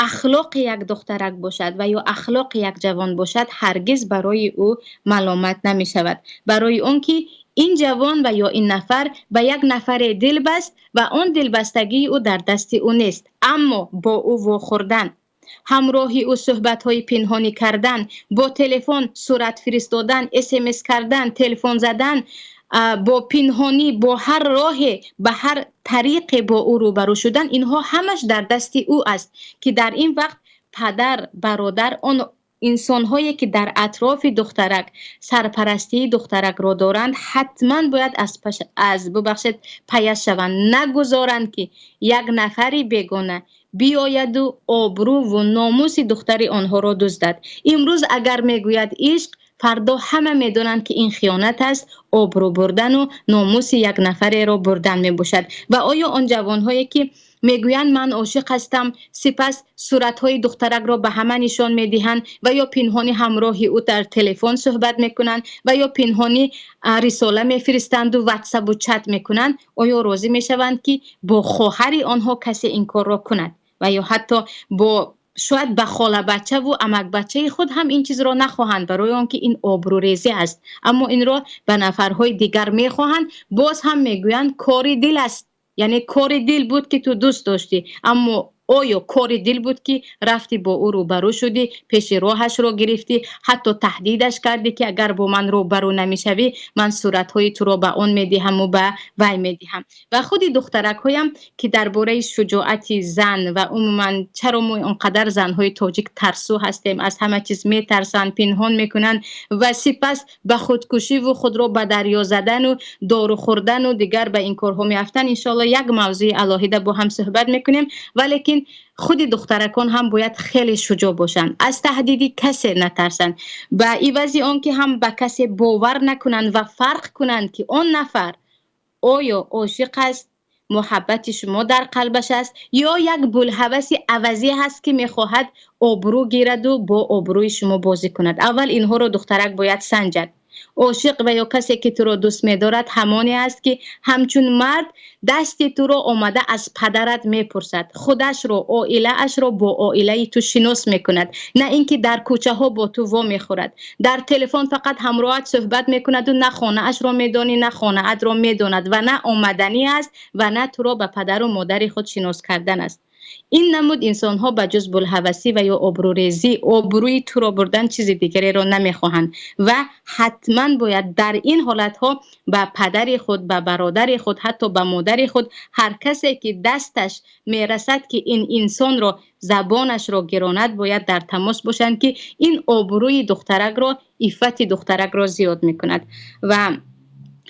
ахлоқи як духтарак бошад ва ё ахлоқи як ҷавон бошад, ҳаргиз барои ӯ маломат намешавад, барои он ки ин ҷавон ва ё ин нафар ба як нафаре дил баст ва он дилбастагии ӯ дар дасти ӯ нест. Аммо бо ӯ вохӯрдан, ҳамроҳи ӯ суҳбатҳои пинҳонӣ кардан, бо телефон сурат фиристодан, смс кардан, телефон задан, бо пинҳонӣ, бо ҳар роҳе, ба ҳар тариқе бо ӯ рӯбарӯ шудан, инҳо ҳамаш дар дасти ӯ аст, ки дар ин вақт падар, бародар, он инсонҳое ки дар атрофи духтарак сарпарастии духтаракро доранд, ҳатман бояд аз бубахшед, паяш шаванд, нагузоранд, ки як нафари бегона биояду обрӯву номуси духтари онҳоро дуздад. Имрӯз агар мегӯяд ишқ, фардо ҳама медонанд, ки ин хиёнат аст, обрӯ бурдану номуси як нафареро бурдан мебошад. Ва оё он ҷавонҳое ки Мегӯянд ман ошиқ ҳастам, сипас суратҳои духтаракро ба ҳама нишон медиҳанд ва ё пинҳонӣ ҳамроҳи ӯ дар телефон суҳбат мекунанд ва ё пинҳонӣ рисола мефиристанду ватсапу чат мекунанд. Оё розӣ мешаванд, ки бо хоҳари онҳо касе ин корро кунад ва ё ҳатто бо шояд ба холабачаву амакбачаи худ ҳам ин чизро нахоҳанд, барои он ки ин обрӯрезӣ аст. Аммо инро ба нафарҳои дигар мехоҳанд. Боз ҳам мегӯянд кори дил аст, яъне кори дил буд, ки ту дӯст доштӣ. Аммо оё кори дил буд, ки рафтӣ бо ӯ рӯбарӯ шудӣ, пеши роҳашро гирифтӣ, ҳатто таҳдидаш кардӣ, ки агар бо ман рӯбарӯ намешавӣ, ман суратҳои туро ба он медиҳаму ба вай медиҳам. Ва худи духтаракҳоям, ки дар бораи шуҷоати зан ва умуман чаро мо он қадар занҳои тоҷик тарсу ҳастем, аз ҳама чиз метарсанд, пинҳон мекунанд ва сипас ба худкушиву худро ба дарё задану дору хӯрдану дигар ба ин корҳо меафтанд. Иншоалло як мавзӯи алоҳида бо ҳам суҳбат мекунем. Валекин худи духтаракон ҳам бояд хеле шуҷоъ бошанд, аз таҳдиди касе натарсанд, ба ивази он ки ҳам ба касе бовар накунанд ва фарқ кунанд, ки он нафар оё ошиқ аст, муҳаббати шумо дар қалбаш аст ё як булҳаваси авазӣ ҳаст, ки мехоҳад обрӯ гираду бо обрӯи шумо бозӣ кунад. Аввал инҳоро духтарак бояд санҷад. Ошиқ ва ё касе, ки туро дӯст медорад, ҳамоне аст, ки ҳамчун мард дасти туро омада аз падарат мепурсад, худашро, оилаашро бо оилаи ту шинос мекунад, на ин ки дар кӯчаҳо бо ту вомехӯрад, дар телефон фақат ҳамроҳат суҳбат мекунаду на хонаашро медонӣ, на хонаатро медонад ва на омаданӣ аст ва на туро ба падару модари худ шинос кардан аст. Ин намуд инсонҳо ба ҷуз булҳавасӣ ва ё обрӯрезӣ, обрӯи туро бурдан, чизи дигареро намехоҳанд ва ҳатман бояд дар ин ҳолатҳо ба падари худ, ба бародари худ, ҳатто ба модари худ, ҳар касе ки дасташ мерасад, ки ин инсонро забонашро гиронад, бояд дар тамос бошанд, ки ин обрӯи духтаракро, иффати духтаракро зиёд мекунад. Ва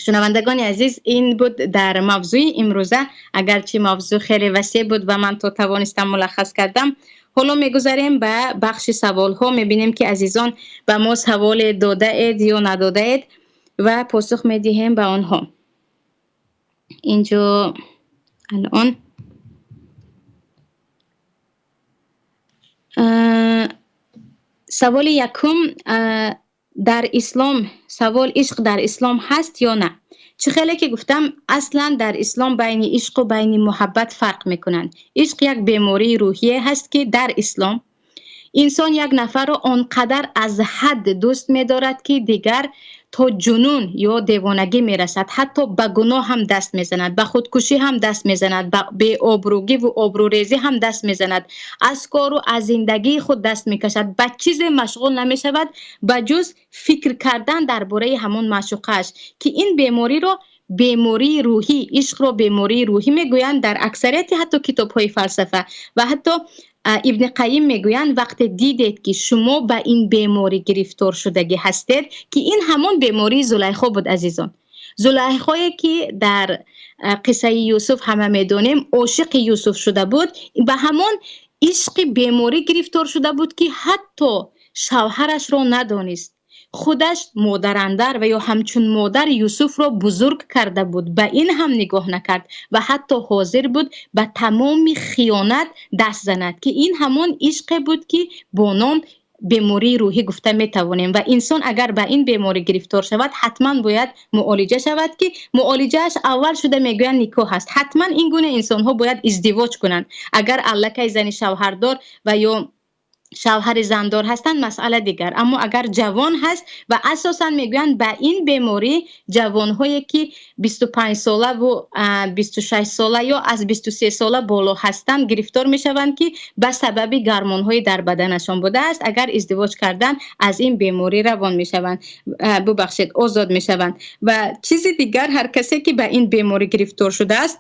шунавандагони азиз, ин буд дар мавзӯи имрӯза. Агарчи мавзӯъ хеле васеъ буд ва ман то тавонистам мулаххас кардам. Ҳоло мегузарем ба бахши саволҳо. Мебинем, ки азизон ба мо саволе додаед ё надодаед ва посух медиҳем ба онҳо. Инҷо алон саволи якум дар ислом, савол: ишқ дар ислом ҳаст ё на? Чӣ хеле ки гуфтам, аслан дар ислом байни ишқу байни муҳаббат фарқ мекунанд. Ишқ як бемории рӯҳие ҳаст, ки дар ислом инсон як нафарро он қадар аз ҳад дӯст медорад, ки дигар то ҷунун ё девонагӣ мерасад, ҳатто ба гуноҳ ҳам даст мезанад, ба худкушӣ ҳам даст мезанад, ба беобрӯгиву обрӯрезӣ ҳам даст мезанад, аз кору аз зиндагии худ даст мекашад, ба чизе машғул намешавад ба ҷуз фикр кардан дар бораи ҳамон маъшуқааш, ки ин бемориро бемории рӯҳӣ, ишқро бемории рӯҳӣ мегӯянд дар аксарияти ҳатто китобҳои фалсафа. Ва ҳатто Ибни Қайим мегӯянд, вақте дидед, ки шумо ба ин беморӣ гирифтор шудагӣ ҳастед, ки ин ҳамон бемории Зулайхо буд, азизон. Зулайхое, ки дар қиссаи Юсуф ҳама медонем, ошиқи Юсуф шуда буд, ба ҳамон ишқи беморӣ гирифтор шуда буд, ки ҳатто шавҳарашро надонист. Худаш модарандар ва ё ҳамчун модар Юсуфро бузург карда буд, ба ин ҳам нигоҳ накард ва ҳатто ҳозир буд ба тамоми хиёнат даст занад, ки ин ҳамон ишқе буд, ки бо ном бемории рӯҳӣ гуфта метавонем. Ва инсон агар ба ин беморӣ гирифтор шавад, ҳатман бояд муолиҷа шавад, ки муолиҷааш аввал шуда мегӯянд никоҳ аст. Ҳатман ин гуна инсонҳо бояд издивоҷ кунанд. Агар аллакай зани шавҳардор ва ё шавҳари зандор ҳастанд, масъала дигар. Аммо агар ҷавон ҳаст, ва асосан мегӯянд ба ин беморӣ ҷавонҳое, ки 25 солаву 26 сола ё аз 23 сола боло ҳастанд, гирифтор мешаванд, ки ба сабаби гормонҳои дар баданашон будааст. Агар издивоҷ кардан, аз ин беморӣ равон мешаванд, бубахшед, озод мешаванд. Ва чизи дигар, ҳар касе ки ба ин беморӣ гирифтор шудааст,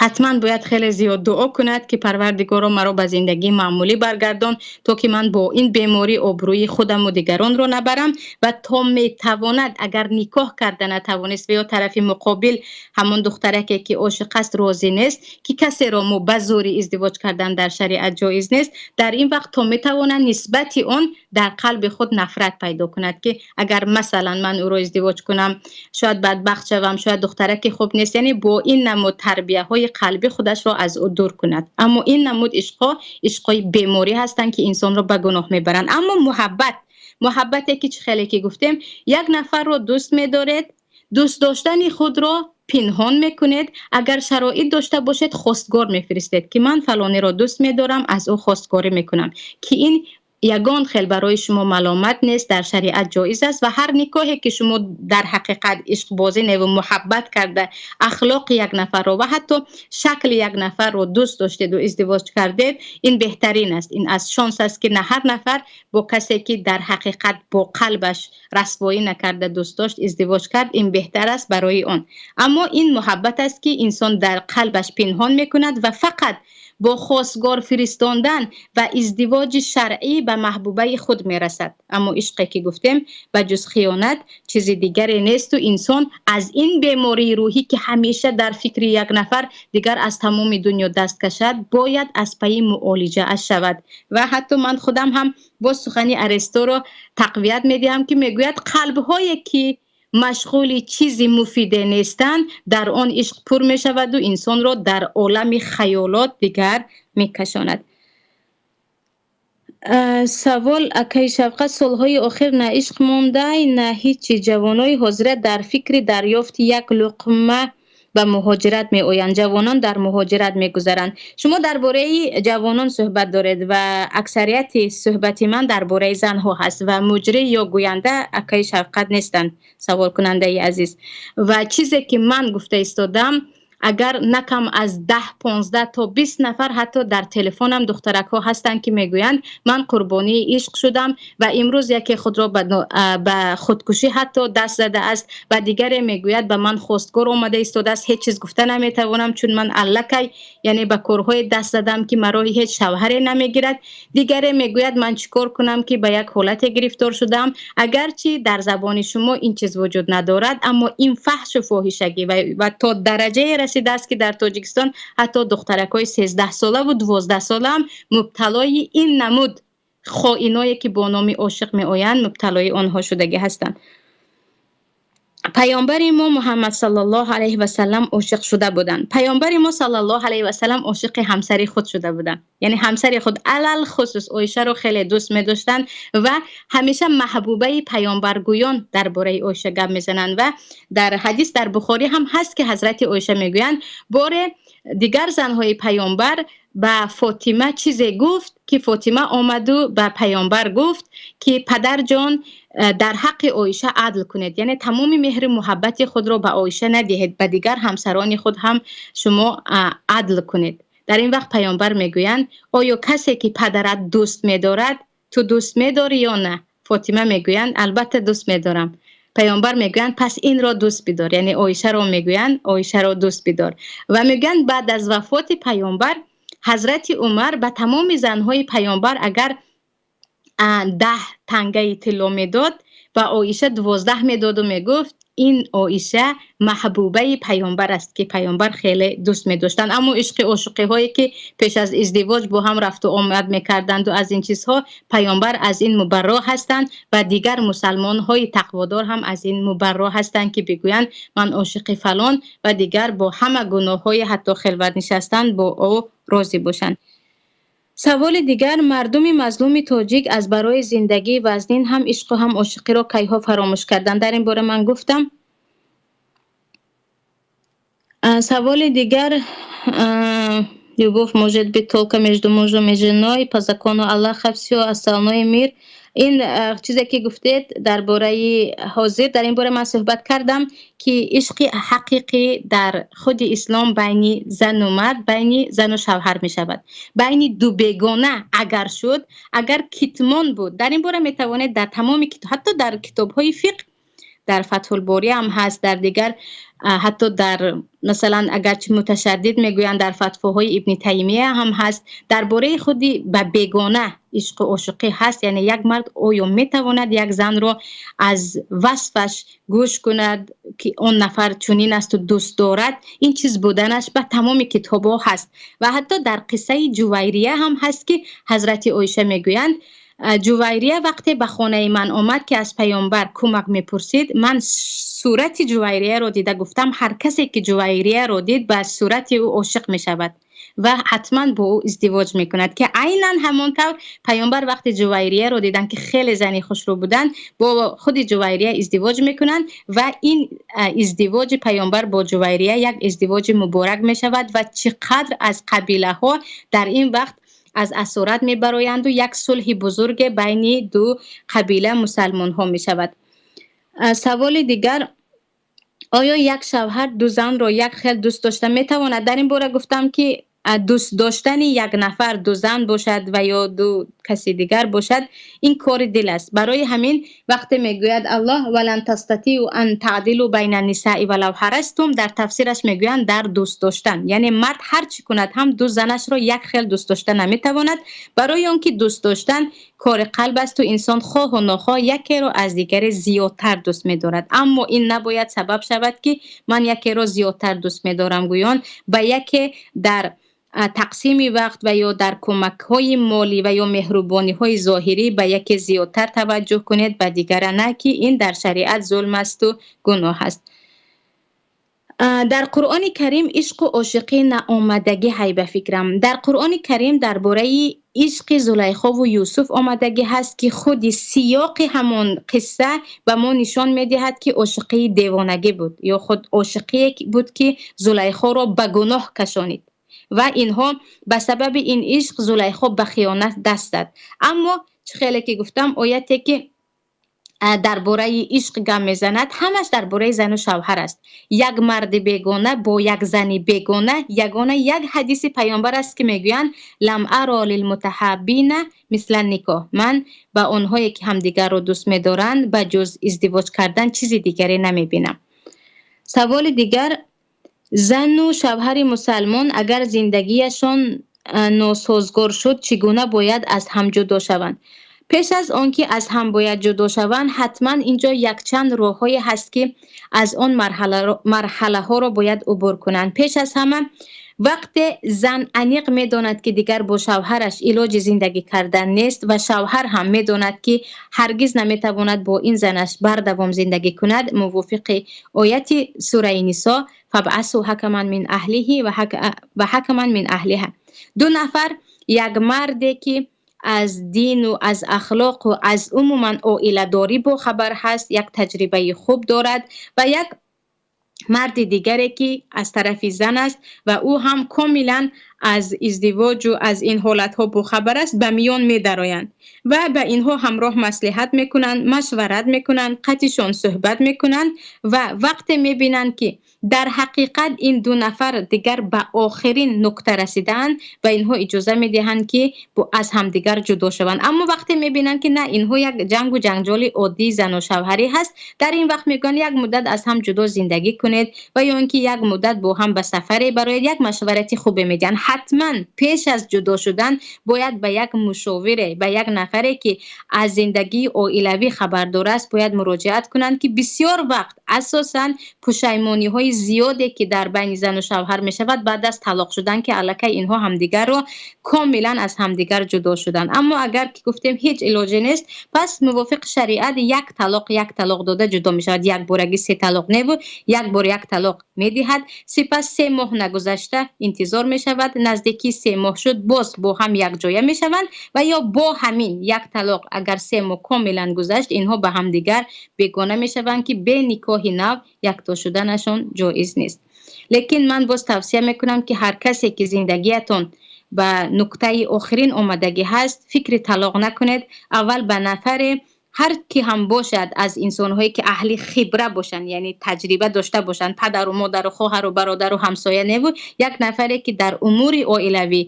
ҳатман бояд хеле зиёд дуо кунад, ки Парвардигоро, маро ба зиндагии маъмулӣ баргардон, то ки ман бо ин беморӣ обрӯи худаму дигаронро набарам. Ва то метавонад, агар никоҳ карда натавонист ва ё тарафи муқобил, ҳамон духтараке ки ошиқ аст, розӣ нест, ки касеро мо ба зӯри издивоҷ кардан дар шариат ҷоиз нест, дар ин вақт то метавонад нисбати он дар қалби худ нафрат пайдо кунад, ки агар масалан ман ӯро издивоҷ кунам, шояд бадбахт шавам, шояд духтараки хуб нест, яъне бо ин намуд тарбияҳои қалбӣ худашро аз ӯ дур кунад. Аммо ин намуд ишқҳо ишқҳои беморӣ ҳастанд, ки инсонро ба гуноҳ мебаранд. Аммо муҳаббат, муҳаббате ки чӣ хеле ки гуфтем, як нафарро дӯст медоред, дӯст доштани худро пинҳон мекунед, агар шароит дошта бошед хостгор мефиристед, ки ман фалонеро дӯст медорам, аз ӯ хостгорӣ мекунам, ки ин ягон хел барои шумо маломат нест, дар шариат ҷоиз аст. Ва ҳар никоҳе ки шумо дар ҳақиқат ишқбозӣ неву муҳаббат карда ахлоқи як нафарро ва ҳатто шакли як нафарро дӯст доштеду издивоҷ кардед, ин беҳтарин аст. Ин аз шонс аст, ки на ҳар нафар бо касе ки дар ҳақиқат бо қалбаш расвоӣ накарда дӯст дошт издивоҷ кард, ин беҳтар аст барои он. Аммо ин муҳаббат аст, ки инсон дар қалбаш пинҳон мекунад ва фақат бо хостгор фиристондан ва издивоҷи шаръӣ ба маҳбубаи худ мерасад. Аммо ишқе ки гуфтем, ба ҷуз хиёнат чизи дигаре несту инсон аз ин бемории рӯҳӣ, ки ҳамеша дар фикри як нафар дигар аз тамоми дунё даст кашад, бояд аз пайи муолиҷааш шавад. Ва ҳатто ман худам ҳам боз сухани Аресторо тақвият медиҳам, ки мегӯяд қалбҳое ки машғули чизи муфиде нестанд, дар он ишқ пур мешаваду инсонро дар олами хаёлот дигар мекашонад. Савол: акаи Шавқат, солҳои охир на ишқ мондай, на ҳичи. Ҷавонои ҳозира дар фикри дарёфти як луқма ба муҳоҷират меоянд, ҷавонон дар муҳоҷират мегузаранд. Шумо дар бораи ҷавонон суҳбат доред ва аксарияти суҳбати ман дар бораи занҳо ҳаст ва муҷрӣ ё гӯянда акаи Шавқат нестанд, саволкунандаи азиз. Ва чизе ки ман гуфта истодам, агар на кам аз 10, 15 то 20 нафар ҳатто дар телефонам духтаракҳо ҳастанд, ки мегӯянд ман қурбонии ишқ шудам ва имрӯз яке худро ба худкушӣ ҳатто даст задааст ва дигаре мегӯяд ба ман хостгор омада истодааст, ҳеҷ чиз гуфта наметавонам, чун ман аллакай яъне ба корҳое даст задам, ки маро ҳеҷ шавҳаре намегирад. Дигаре мегӯяд ман чӣ кор кунам, ки ба як ҳолате гирифтор шудам. Агарчи дар забони шумо ин чиз вуҷуд надорад, аммо ин фаҳшу фоҳишагӣ ва то дараҷае расидааст, ки дар Тоҷикистон ҳатто духтаракҳои 13 сола ва 12 сола ҳам мубталои ин намуд хоиное ки бо номи ошиқ меоянд, мубталои онҳо шудагӣ ҳастанд. Паёмбари мо Муҳаммад саллаллоҳу алайҳи васаллам ошиқ шуда буданд. Паёмбари мо саллаллоҳу алайҳи васаллам ошиқи ҳамсари худ шуда буданд, яъне ҳамсари худ, алалхусус Оишаро хеле дӯст медоштанд ва ҳамеша маҳбубаи паёмбаргӯён дар бораи Оиша гап мезананд. Ва дар ҳадис дар Бухорӣ ҳам ҳаст, ки ҳазрати Оиша мегӯянд, боре дигар занҳои паёмбар ба Фотима чизе гуфт, ки Фотима омаду ба паёмбар гуфт, ки падарҷон, дар ҳаққи Оиша адл кунед, яъне тамоми меҳри муҳаббати худро ба Оиша надиҳед, ба дигар ҳамсарони худ ҳам шумо адл кунед. Дар ин вақт паёмбар мегӯянд: оё касе ки падарат дӯст медорад, ту дӯст медорӣ ё на? Фотима мегӯянд: албатта дӯст медорам. Паёмбар мегӯянд: пас инро дӯст бидор, яъне Оишаро мегӯянд, Оишаро дӯст бидор. Ва мегӯянд баъд аз вафоти паёмбар ҳазрати Умар ба тамоми занҳои паёмбар агар 10 тангаи тилло медод, ба Оиша 12 медоду мегуфт ин Оиша маҳбубаи паёмбар аст, ки паёмбар хеле дӯст медоштанд. Аммо ишқи ошиқиҳое ки пеш аз издивоҷ бо ҳам рафту омад мекарданду аз ин чизҳо, паёмбар аз ин мубарро ҳастанд ва дигар мусалмонҳои тақводор ҳам аз ин мубарро ҳастанд, ки бигӯянд ман ошиқи фалон ва дигар бо ҳама гуноҳҳои ҳатто хилват нишастан бо ӯ розӣ бошанд. Саволи дигар: мардуми мазлуми тоҷик аз барои зиндагии вазнин ҳам ишқу ҳам ошиқиро кайҳо фаромӯш карданд? Дар ин бора ман гуфтам. Саволи дигар: любовь может быть только между мужем и женой, по закону Аллаха, всё остальное мир. Ин чизе ки гуфтед дар бораи ҳозир, дар ин бора ман суҳбат кардам, ки ишқи ҳақиқӣ дар худи ислом байни зану мард, байни зану шавҳар мешавад. Байни ду бегона агар шуд, агар китмон буд, дар ин бора метавонед дар тамоми ҳатто дар китобҳои фиқҳ, дар Фатҳулборӣ ҳам ҳаст, дар дигар, ҳатто дар масалан агарчи муташаддид мегӯянд, дар фатвоҳои Ибни Таймия ҳам ҳаст, дар бораи худи ба бегона ишқу ошиқӣ ҳаст. Яъне як мард оё метавонад як занро аз васфаш гӯш кунад, ки он нафар чунин асту дӯст дорад, ин чиз буданаш ба тамоми китобҳо ҳаст. Ва ҳатто дар қиссаи Ҷувайрия ҳам ҳаст, ки ҳазрати Оиша мегӯянд Ҷувайрия вақте ба хонаи ман омад, ки аз паёмбар кӯмак мепурсид, ман сурати Ҷувайрияро дида гуфтам: ҳар касе ки Ҷувайрияро дид, ба сурати ӯ ошиқ мешавад ва ҳатман бо ӯ издивоҷ мекунад, ки айнан ҳамон тавр паёмбар вақте Ҷувайрияро диданд, ки хеле зани хушрӯ буданд, бо худи Ҷувайрия издивоҷ мекунанд ва ин издивоҷи паёмбар бо Ҷувайрия як издивоҷи муборак мешавад ва чӣ қадр аз қабилаҳо дар ин вақт аз асорат мебароянд ва як сулҳи бузурге байни ду қабила мусалмонҳо мешавад. Саволи дигар: оё як шавҳар ду занро як хел дӯст дошта метавонад? Дар ин бора гуфтам, ки дӯст доштани як нафар ду зан бошад ва ё ду каси дигар бошад, ин кори дил аст. Барои ҳамин вақте мегӯяд Аллоҳ: валан тастатиу ан таъдилу байна нисаи валав ҳарастум, дар тафсираш мегӯянд дар дӯст доштан, яъне мард ҳар чӣ кунад ҳам ду занашро як хел дӯст дошта наметавонад, барои он ки дӯст доштан кори қалб аст ва инсон хоҳу нохоҳ якеро аз дигаре зиёдтар дӯст медорад. Аммо ин набояд сабаб шавад, ки ман якеро зиёдтар дӯст медорам гӯён ба яке дар тақсими вақт ва ё дар кӯмакҳои молӣ ва ё меҳрубониҳои зоҳирӣ ба яке зиёдтар таваҷҷӯҳ кунед, ба дигара на, ки ин дар шариат зулм асту гуноҳ аст. Дар Қуръони Карим ишқу ошиқӣ наомадагӣ ҳай ба фикрам. Дар Қуръони Карим дар бораи ишқи Зулайхову Юсуф омадагӣ ҳаст, ки худи сиёқи ҳамон қисса ба мо нишон медиҳад, ки ошиқии девонагӣ буд ё худ ошиқие буд, ки Зулайхоро ба гуноҳ кашонид ва инҳо ба сабаби ин ишқ Зулайхо ба хиёнат даст зад. Аммо чӣ хеле ки гуфтам, ояте ки дар бораи ишқ гап мезанад, ҳамаш дар бораи зану шавҳар аст. Як марди бегона бо як зани бегона, ягона як ҳадиси паёмбар аст, ки мегӯянд: лам аро лилмутаҳаббина мисла никоҳ, ман ба онҳое ки ҳамдигарро дӯст медоранд, ба ҷуз издивоҷ кардан чизи дигаре намебинам. Саволи дигар: зану шавҳари мусалмон агар зиндагиашон носозгор шуд, чӣ гуна бояд аз ҳам ҷудо шаванд? Пеш аз он ки аз ҳам бояд ҷудо шаванд, ҳатман инҷо якчанд роҳҳое ҳаст, ки аз он марҳалаҳоро бояд убур кунанд. Пеш аз ҳама, вақте зан аниқ медонад, ки дигар бо шавҳараш илоҷи зиндагӣ кардан нест ва шавҳар ҳам медонад, ки ҳаргиз наметавонад бо ин занаш бардавом зиндагӣ кунад, мувофиқи ояти сураи Нисо: фабъасу ҳакаман мин аҳлиҳи ва ҳакаман мин аҳлиҳа, ду нафар, як марде ки аз дину аз ахлоқу аз умуман оиладорӣ бохабар ҳаст, як таҷрибаи хуб дорад, ва як марди дигаре ки аз тарафи зан аст ва ӯ ҳам комилан аз издивоҷу аз ин ҳолатҳо бохабар аст, ба миён медароянд ва ба инҳо ҳамроҳ маслиҳат мекунанд, машварат мекунанд, қатишон суҳбат мекунанд ва вақте мебинанд, ки дар ҳақиқат ин ду нафар дигар ба охирин нуқта расидаанд, ба инҳо иҷоза медиҳанд, ки аз ҳамдигар ҷудо шаванд. Аммо вақте мебинанд, ки на, инҳо як ҷангу ҷанҷоли оддии зану шавҳарӣ ҳаст, дар ин вақт мегӯянд: як муддат аз ҳам ҷудо зиндагӣ кунед ва ё ин ки як муддат бо ҳам ба сафаре бароед, як машварати хубе медиҳанд. Ҳатман пеш аз ҷудо шудан бояд ба як мушовире, ба як нафаре ки аз зиндагии оилавӣ хабардор аст, бояд муроҷиат кунанд, ки бисёр вақт асосан пушаймониҳои зиёде ки дар байни зану шавҳар мешавад баъд аз талоқ шудан, ки аллакай инҳо ҳамдигарро комилан аз ҳамдигар ҷудо шуданд. Аммо агар ки гуфтем, ҳеҷ илоҷе нест, пас мувофиқи шариат як талоқ, як талоқ дода ҷудо мешавад. Якбораги се талоқ неву, як бор як талоқ медиҳад, сипас 3 моҳ нагузашта интизор мешавад, наздики 3 моҳ шуд, боз бо ҳам якҷоя мешаванд ва ё бо ҳамин як талоқ агар 3 моҳ комилан гузашт, инҳо ба ҳамдигар бегона мешаванд, ки бе никоҳи нав якто шуданашон ҷоиз нест. Лекин ман боз тавсия мекунам, ки ҳар касе ки зиндагиятон ба нуқтаи охирин омадагӣ ҳаст, фикри талоқ накунед. Аввал ба нафаре, ҳар ки ҳам бошад, аз инсонҳое ки аҳли хибра бошанд, яъне таҷриба дошта бошанд, падару модару хоҳару бародару ҳамсоя неву, як нафаре ки дар умури оилавӣ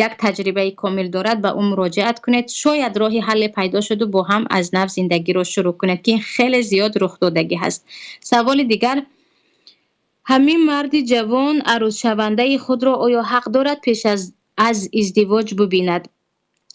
як таҷрибаи комил дорад, ба ӯ муроҷиат кунед. Шояд роҳи ҳалле пайдо шуду бо ҳам аз нав зиндагиро шурӯъ кунед, ки ин хеле зиёд рухдодагӣ ҳаст. Саволи дигар: ҳамин марди ҷавон арӯзшавандаи худро оё ҳақ дорад пеш аз издивоҷ бубинад?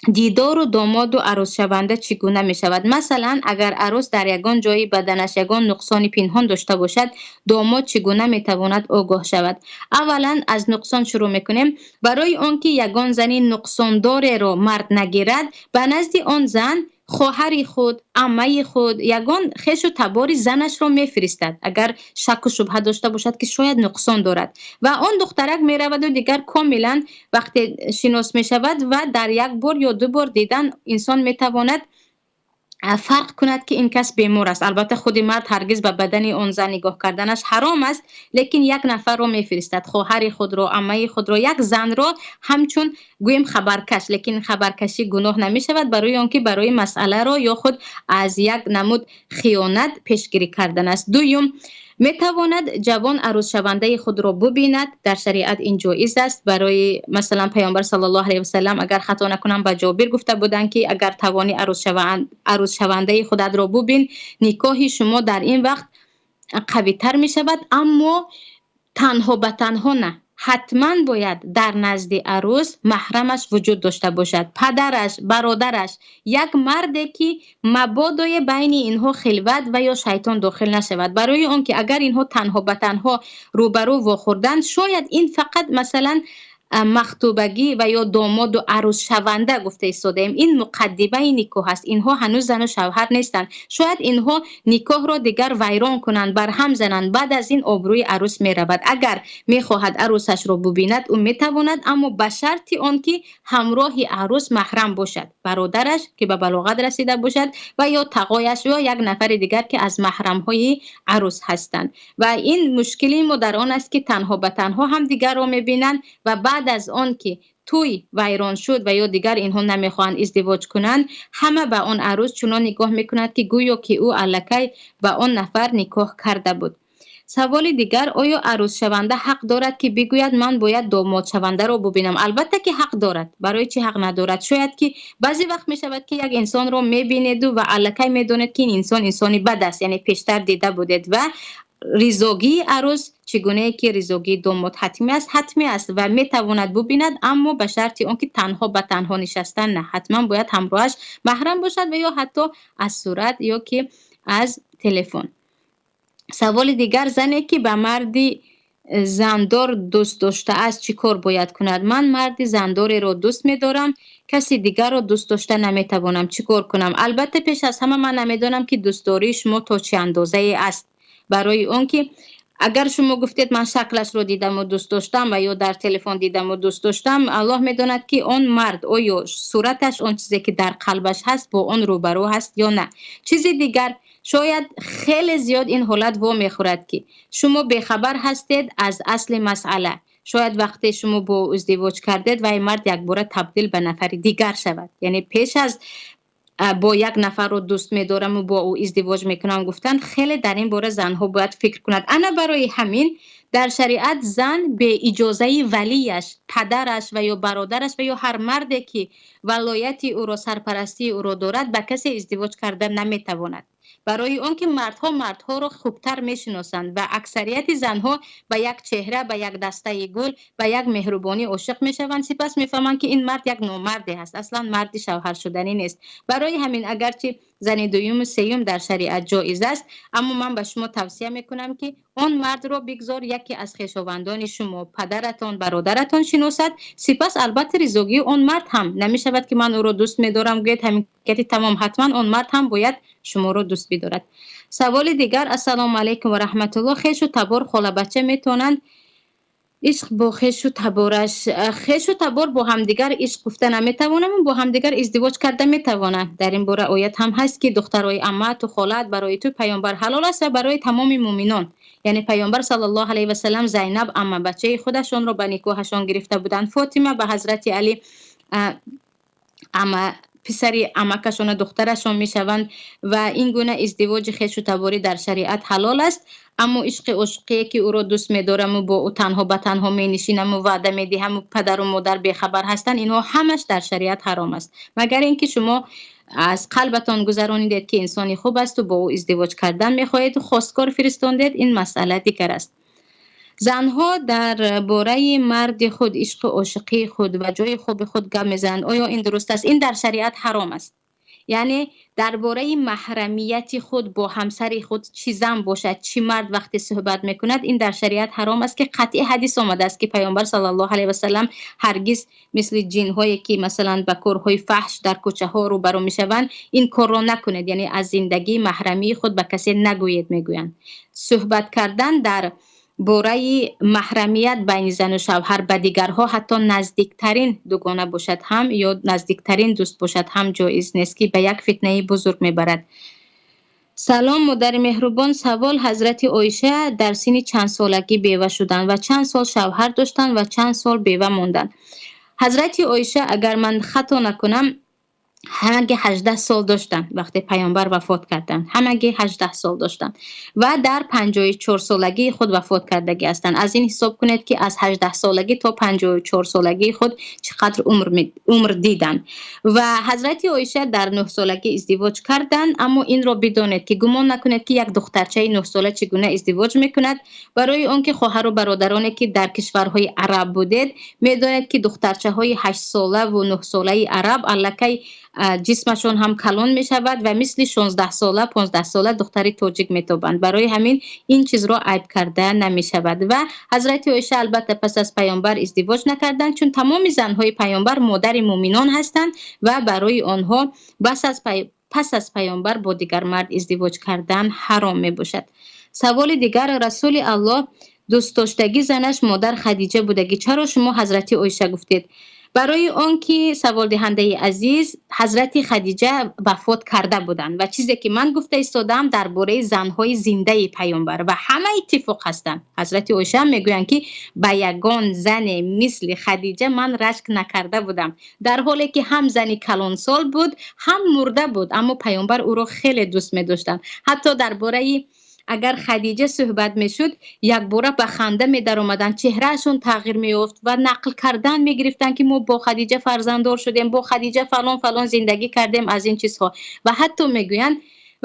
Дидору домоду арӯсшаванда чӣ гуна мешавад? Масалан, агар арӯс дар ягон ҷои баданаш ягон нуқсони пинҳон дошта бошад, домод чӣ гуна метавонад огоҳ шавад? Аввалан аз нуқсон шурӯъ мекунем. Барои он ки ягон зани нуқсондореро мард нагирад, ба назди он зан хоҳари худ, аммаи худ, ягон хешу табори занашро мефиристад, агар шакку шубҳа дошта бошад, ки шояд нуқсон дорад. Ва он духтарак мераваду дигар комилан вақте шинос мешавад ва дар як бор ё ду бор дидан инсон метавонад фарқ кунад, ки ин кас бемор аст. Албатта, худи мард ҳаргиз ба бадани он зан нигоҳ карданаш ҳаром аст, лекин як нафарро мефиристад, хоҳари худро, аммаи худро, як занро ҳамчун гӯем хабаркаш. Лекин хабаркашӣ гуноҳ намешавад, барои он ки барои масъаларо ё худ аз як намуд хиёнат пешгирӣ кардан аст. Дуюм, метавонад ҷавон арӯсшавандаи худро бубинад. Дар шариат ин ҷоиз аст. Барои масалан, Паёмбар саллаллоҳу алайҳи васаллам, агар хато накунам, ба Ҷобир гуфта буданд, ки агар тавонӣ, арӯсшавандаи худатро бубин, никоҳи шумо дар ин вақт қавитар мешавад. Аммо танҳо ба танҳо на, ҳатман бояд дар назди арӯс маҳрамаш вуҷуд дошта бошад: падараш, бародараш, як марде, ки мабодое байни инҳо хилват ва ё шайтон дохил нашавад. Барои он ки агар инҳо танҳо ба танҳо рӯбарӯ вохӯрданд, шояд ин фақат масалан махтубагӣ ва ё домоду арӯсшаванда гуфта истодаем, ин муқаддимаи никоҳ аст, инҳо ҳанӯз зану шавҳар нестанд. Шояд инҳо никоҳро дигар вайрон кунанд, барҳам зананд. Баъд аз ин обрӯи арӯс меравад. Агар мехоҳад арӯсашро бубинад, ӯ метавонад, аммо ба шарти он ки ҳамроҳи арӯс маҳрам бошад: бародараш, ки ба балоғат расида бошад, ва ё тағояш, ё як нафари дигар, ки аз маҳрамҳои арӯс ҳастанд. Ва ин мушкили мо дар он аст, ки танҳо ба танҳо ҳамдигарро мебинанд ва баъд аз он ки тӯй вайрон шуд ва ё дигар инҳо намехоҳанд издивоҷ кунанд, ҳама ба он арӯс чунон нигоҳ мекунад, ки гӯё ки ӯ аллакай ба он нафар никоҳ карда буд. Саволи дигар: оё арӯсшаванда ҳақ дорад, ки бигӯяд, ман бояд домодшавандаро бубинам? Албатта, ки ҳақ дорад. Барои чӣ ҳақ надорад? Шояд ки баъзе вақт мешавад, ки як инсонро мебинеду ва аллакай медонед, ки ин инсон инсони бад аст, яъне пештар дида будед. Ва ризогии арӯс, чӣ гунае ки ризогии домод ҳатмӣ аст, ҳатмӣ аст ва метавонад бубинад, аммо ба шарти он ки танҳо ба танҳо нишастан на, ҳатман бояд ҳамроҳаш маҳрам бошад ва ё ҳатто аз сурат ё ки аз телефон. Саволи дигар: зане, ки ба марди зандор дӯст доштааст, чӣ кор бояд кунад? Ман марди зандореро дӯст медорам, каси дигарро дӯст дошта наметавонам, чӣ кор кунам? Албатта, пеш аз ҳама ман намедонам, ки дӯстдории шумо то чӣ андозае аст. Барои он ки агар шумо гуфтед, ман шаклашро дидаму дӯст доштам ва ё дар телефон дидаму дӯст доштам, Аллоҳ медонад, ки он мард оё сураташ он чизе, ки дар қалбаш ҳаст, бо он рӯбарӯ ҳаст ё на. Чизи дигар, шояд хеле зиёд ин ҳолат вомехӯрад, ки шумо бехабар ҳастед аз асли масъала. Шояд вақте шумо бо издивоҷ кардед, вай мард якбора табдил ба нафари дигар шавад. Яъне пеш аз бо як нафарро дӯст медораму бо ӯ издивоҷ мекунам гуфтан, хеле дар ин бора занҳо бояд фикр кунад. Ана барои ҳамин дар шариат зан беиҷозаи валияш, падараш ва ё бародараш ва ё ҳар марде, ки валояти ӯро, сарпарастии ӯро дорад, ба касе издивоҷ карда наметавонад. Барои он ки мардҳо мардҳоро хубтар мешиносанд ва аксарияти занҳо ба як чеҳра, ба як дастаи гул, ба як меҳрубонӣ ошиқ мешаванд, сипас мефаҳманд, ки ин мард як номарде ҳаст, аслан марди шавҳаршуданӣ нест. Барои ҳамин агарчи зани дуюму сеюм дар шариат ҷоиз аст, аммо ман ба шумо тавсия мекунам, ки он мардро бигзор яке аз хешовандони шумо, падаратон, бародаратон шиносад. Сипас албатта ризогии он мард ҳам намешавад, ки ман ӯро дӯст медорам гӯед, ҳамин кати тамом. Ҳатман он мард ҳам бояд шуморо дӯст бидорад. Саволи дигар: ассалому алайкум ва раҳматуллоҳ, хешу табор, холабача метавонанд ишқ бо хешу табораш? Хешу табор бо ҳамдигар ишқ гуфта наметавонам, бо ҳамдигар издивоҷ карда метавонанд. Дар ин бора оят ҳам ҳаст, ки духтарои аммату холаат барои ту паёмбар ҳалол аст ва барои тамоми муъминон. Яъне Паёмбар саллаллоҳу алайҳи васаллам Зайнаб амма бачаи худашонро ба никоҳашон гирифта буданд, Фотима ба ҳазрати Али ама писари амакашона, духтарашон мешаванд. Ва ин гуна издивоҷи хешу таборӣ дар шариат ҳалол аст. Аммо ишқи ошиқие, ки ӯро дӯст медораму бо ӯ танҳо ба танҳо менишинаму ваъда медиҳаму падару модар бехабар ҳастанд, инҳо ҳамаш дар шариат ҳаром аст, магар ин ки шумо аз қалбатон гузаронидед, ки инсони хуб асту бо ӯ издивоҷ кардан мехоҳеду хостгор фиристондед, ин масъала дигар аст. Занҳо дар бораи марди худ, ишқу ошиқии худ ва ҷои хоби худ гап мезананд. Оё ин дуруст аст? Ин дар шариат ҳаром аст. Яъне дар бораи маҳрамияти худ бо ҳамсари худ, чӣ зан бошад, чӣ мард, вақте суҳбат мекунад, ин дар шариат ҳаром аст, ки қатъӣ ҳадис омадааст, ки Паёмбар саллаллоҳу алайҳи васаллам ҳаргиз мисли ҷинҳое ки масалан ба корҳои фаҳш дар кӯчаҳо рӯбарӯ мешаванд, ин корро накунед, яъне аз зиндагии маҳрамии худ ба касе нагӯед, мегӯянд. Суҳбат кардан дар бораи маҳрамият байни зану шавҳар ба дигарҳо, ҳатто наздиктарин дугона бошад ҳам ё наздиктарин дӯст бошад ҳам, ҷоиз нест, ки ба як фитнаи бузург мебарад. Салом, модари меҳрубон. Савол: Ҳазрати Оиша дар синни чанд солагӣ бева шуданд ва чанд сол шавҳар доштанд ва чанд сол бева монданд? Ҳазрати Оиша, агар ман хато накунам, ҳамаги 18 сол доштанд, вақте Паёмбар вафот карданд. Ҳамаги 18 сол доштанд ва дар 54 солагии худ вафот кардагӣ ҳастанд. Аз ин ҳисоб кунед, ки аз 18 солагӣ то 54 солагии худ чӣ қадр умр диданд. Ва Ҳазрати Оиша дар 9 солагӣ издивоҷ карданд. Аммо инро бидонед, ки гумон накунед, ки як духтарчаи 9 сола чӣ гуна издивоҷ мекунад, барои он ки хоҳару бародароне ки дар кишварҳои араб будед, медонед, ки духтарчаҳои 8 солаву 9 солаи араб аллакай ҷисмашон ҳам калон мешавад ва мисли 16 сола, 15 сола духтари тоҷик метобанд. Барои ҳамин ин чизро айб карда намешавад. Ва Ҳазрати Оиша албатта пас аз Паёмбар издивоҷ накарданд, чун тамоми занҳои Паёмбар модари муъминон ҳастанд ва барои онҳо пас аз Паёмбар бо дигар мард издивоҷ кардан ҳаром мебошад. Саволи дигар: Расули Аллоҳ дӯстдоштагӣ занаш модар Хадиҷа будагӣ, чаро шумо Ҳазрати Оиша гуфтед? Барои он ки, саволдиҳандаи азиз, Ҳазрати Хадиҷа вафот карда буданд ва чизе ки ман гуфта истодаам дар бораи занҳои зиндаи Паёмбар ва ҳама иттифоқ ҳастанд. Ҳазрати Оиша мегӯянд, ки ба ягон зане мисли Хадиҷа ман рашк накарда будам, дар ҳоле ки ҳам зани калонсол буд, ҳам мурда буд, аммо Паёмбар ӯро хеле дӯст медоштанд. Ҳатто дар бораи агар Хадиҷа суҳбат мешуд, якбора ба ханда медаромаданд, чеҳраашон тағйир меёфт ва нақл кардан мегирифтанд, ки мо бо Хадиҷа фарзанддор шудем, бо Хадиҷа фалон фалон зиндагӣ кардем, аз ин чизҳо. Ва ҳатто мегӯянд,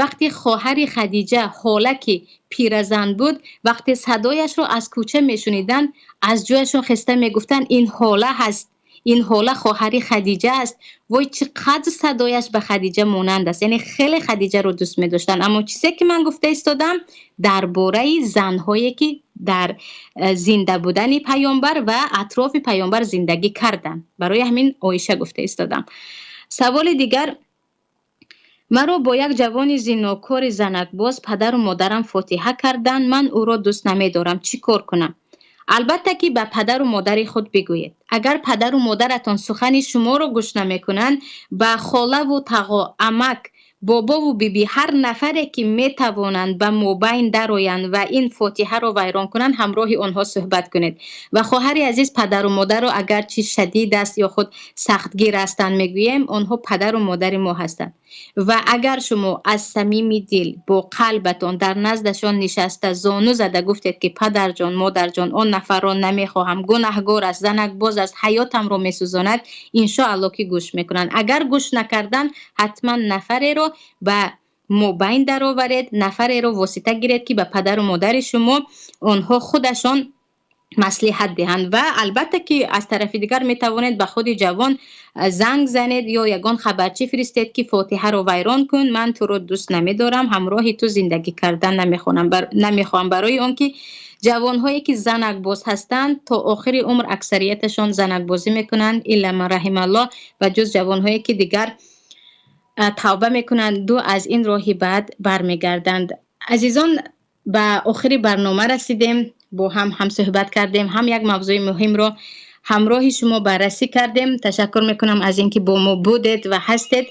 вақте хоҳари Хадиҷа Ҳола, ки пиразан буд, вақте садояшро аз кӯча мешуниданд, аз ҷояшон хеста мегуфтанд: «Ин Ҳола ҳаст, ин Ҳола хоҳари Хадиҷа аст, вой, чӣ қадр садояш ба Хадиҷа монанд аст». Яъне хеле Хадиҷаро дӯст медоштанд. Аммо чизе ки ман гуфта истодам дар бораи занҳое ки дар зинда будани Паёмбар ва атрофи Паёмбар зиндагӣ карданд, барои ҳамин Оиша гуфта истодам. Саволи дигар: маро бо як ҷавони зинокори занакбоз падару модарам фотиҳа карданд, ман ӯро дӯст намедорам, чӣ кор кунам? Албатта ки ба падару модари худ бигӯед. Агар падару модаратон сухани шуморо гӯш намекунанд, ба холаву тағо, амак, бобову биби, ҳар нафаре ки метавонанд ба мобайн дароянд ва ин фотиҳаро вайрон кунанд, ҳамроҳи онҳо суҳбат кунед. Ва хоҳари азиз, падару модарро агарчи шадид аст ё худ сахтгир ҳастанд мегӯем, онҳо падару модари мо ҳастанд. Ва агар шумо аз самими дил бо қалбатон дар наздашон нишаста, зону зада гуфтед, ки падарҷон, модарҷон, он нафарро намехоҳам, гунаҳгор аст, занакбоз аст, ҳаётамро месӯзонад, иншоалло ки гӯш мекунанд. Агар гӯш накарданд, ҳатман нафареро ба мобайн дароваред, нафареро восита гиред, ки ба падару модари шумо онҳо худашон маслиҳат диҳанд. Ва албатта ки аз тарафи дигар метавонед ба худи ҷавон занг занед ё ягон хабарчӣ фиристед, ки фотиҳаро вайрон кун, ман туро дӯст намедорам, ҳамроҳи ту зиндагӣ кардан намехоҳам. Барои он ки ҷавонҳое ки занакбоз ҳастанд, то охири умр аксарияташон занакбозӣ мекунанд, илла ман раҳималлоҳ, ва ҷуз ҷавонҳое ки дигар тавба мекунанд, ду аз ин роҳи бад бармегарданд. Азизон, ба охири барнома расидем. Бо ҳам ҳамсӯҳбат кардем, ҳам як мавзӯи муҳимро ҳамроҳи шумо баррасӣ кардем. Ташаккур мекунам аз инки бо мо будед ва ҳастед.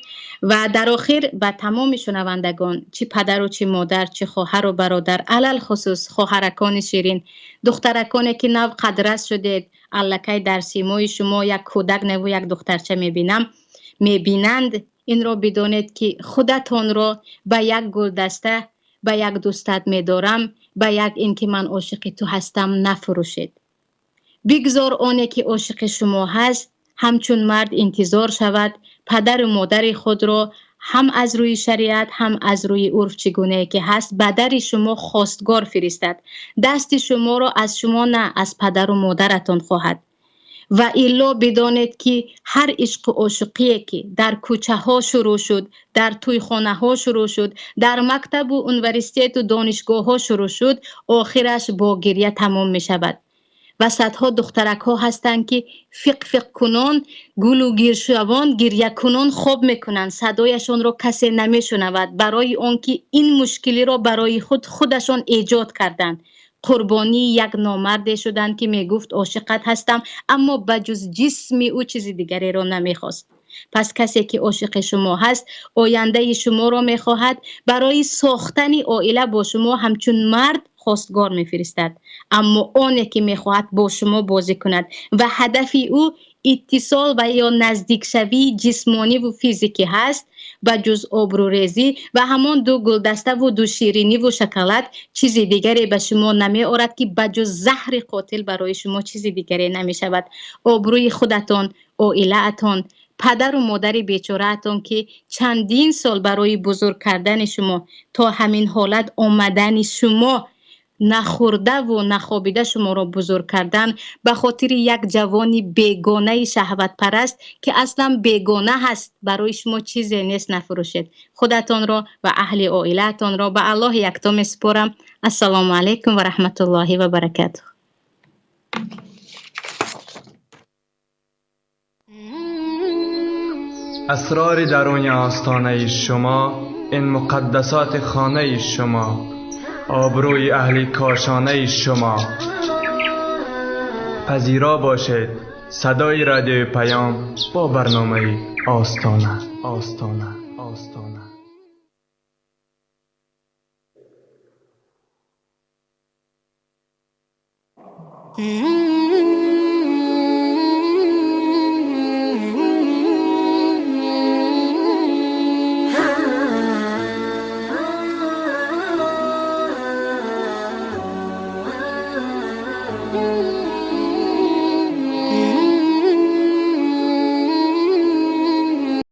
Ва дар охир ба тамоми шунавандагон, чӣ падару чӣ модар, чӣ хоҳару бародар, алалхусус хоҳаракони ширин, духтараконе ки нав қадрас шудед, аллакай дар симои шумо як кӯдак неву як духтарча мебинам, мебинанд, инро бидонед, ки худатонро ба як гулдаста, ба як дӯстат медорам, ба як ин ки ман ошиқи ту ҳастам нафурӯшед. Бигзор оне ки ошиқи шумо ҳаст, ҳамчун мард интизор шавад, падару модари худро. ҳам аз рӯи шариат, ҳам аз рӯи урф чӣ гунае ки ҳаст, ба дари шумо хостгор фиристад. Дасти шуморо аз шумо на, аз падару модаратон хоҳад. Ва илло бидонед ки ҳар ишқу ошиқие ки дар кӯчаҳо шурӯъ шуд, дар тӯйхонаҳо шурӯъ шуд, дар мактабу университету донишгоҳҳо шурӯъ шуд, охираш бо гиря тамом мешавад. Ва садҳо духтаракҳо ҳастанд ки фиқ-фиқкунон, гулу гиршавон, гирякунон хоб мекунанд, садояшонро касе намешунавад, барои он ки ин мушкилиро барои худ худашон эҷод карданд. Қурбонии як номарде шуданд ки мегуфт ошиқат ҳастам, аммо ба ҷуз ҷисми ӯ чизи дигареро намехост. Пас касе ки ошиқи шумо ҳаст, ояндаи шуморо мехоҳад, барои сохтани оила бо шумо ҳамчун мард хостгор мефиристад. Аммо оне ки мехоҳад бо шумо бозӣ кунад ва ҳадафи ӯ иттисол ва ё наздикшавии ҷисмониву физикӣ ҳаст, ба ҷуз обрӯрезӣ ва ҳамон ду гулдаставу ду шириниву шоколад чизи дигаре ба шумо намеорад, ки ба ҷуз заҳри қотил барои шумо чизи дигаре намешавад. Обрӯи худатон, оилаатон, падару модари бечораатон ки чандин сол барои бузург кардани шумо то ҳамин ҳолат омадани шумо нахӯрдаву нахобида шуморо бузург кардан, ба хотири як ҷавони бегонаи шаҳватпараст ки аслан бегона ҳаст, барои шумо чизе нест, нафурӯшед. Худатонро ва аҳли оилаатонро ба Аллоҳи якто месупорам. Ассалому алайкум ва раҳматуллоҳи ва баракатуҳ. Асрори даруни остонаи шумо, ин муқаддасоти хонаи шумо, обрӯи аҳли кошонаи шумо. Пазиро бошед садои радиои Паём бо барномаи Остона, Остона, Остона.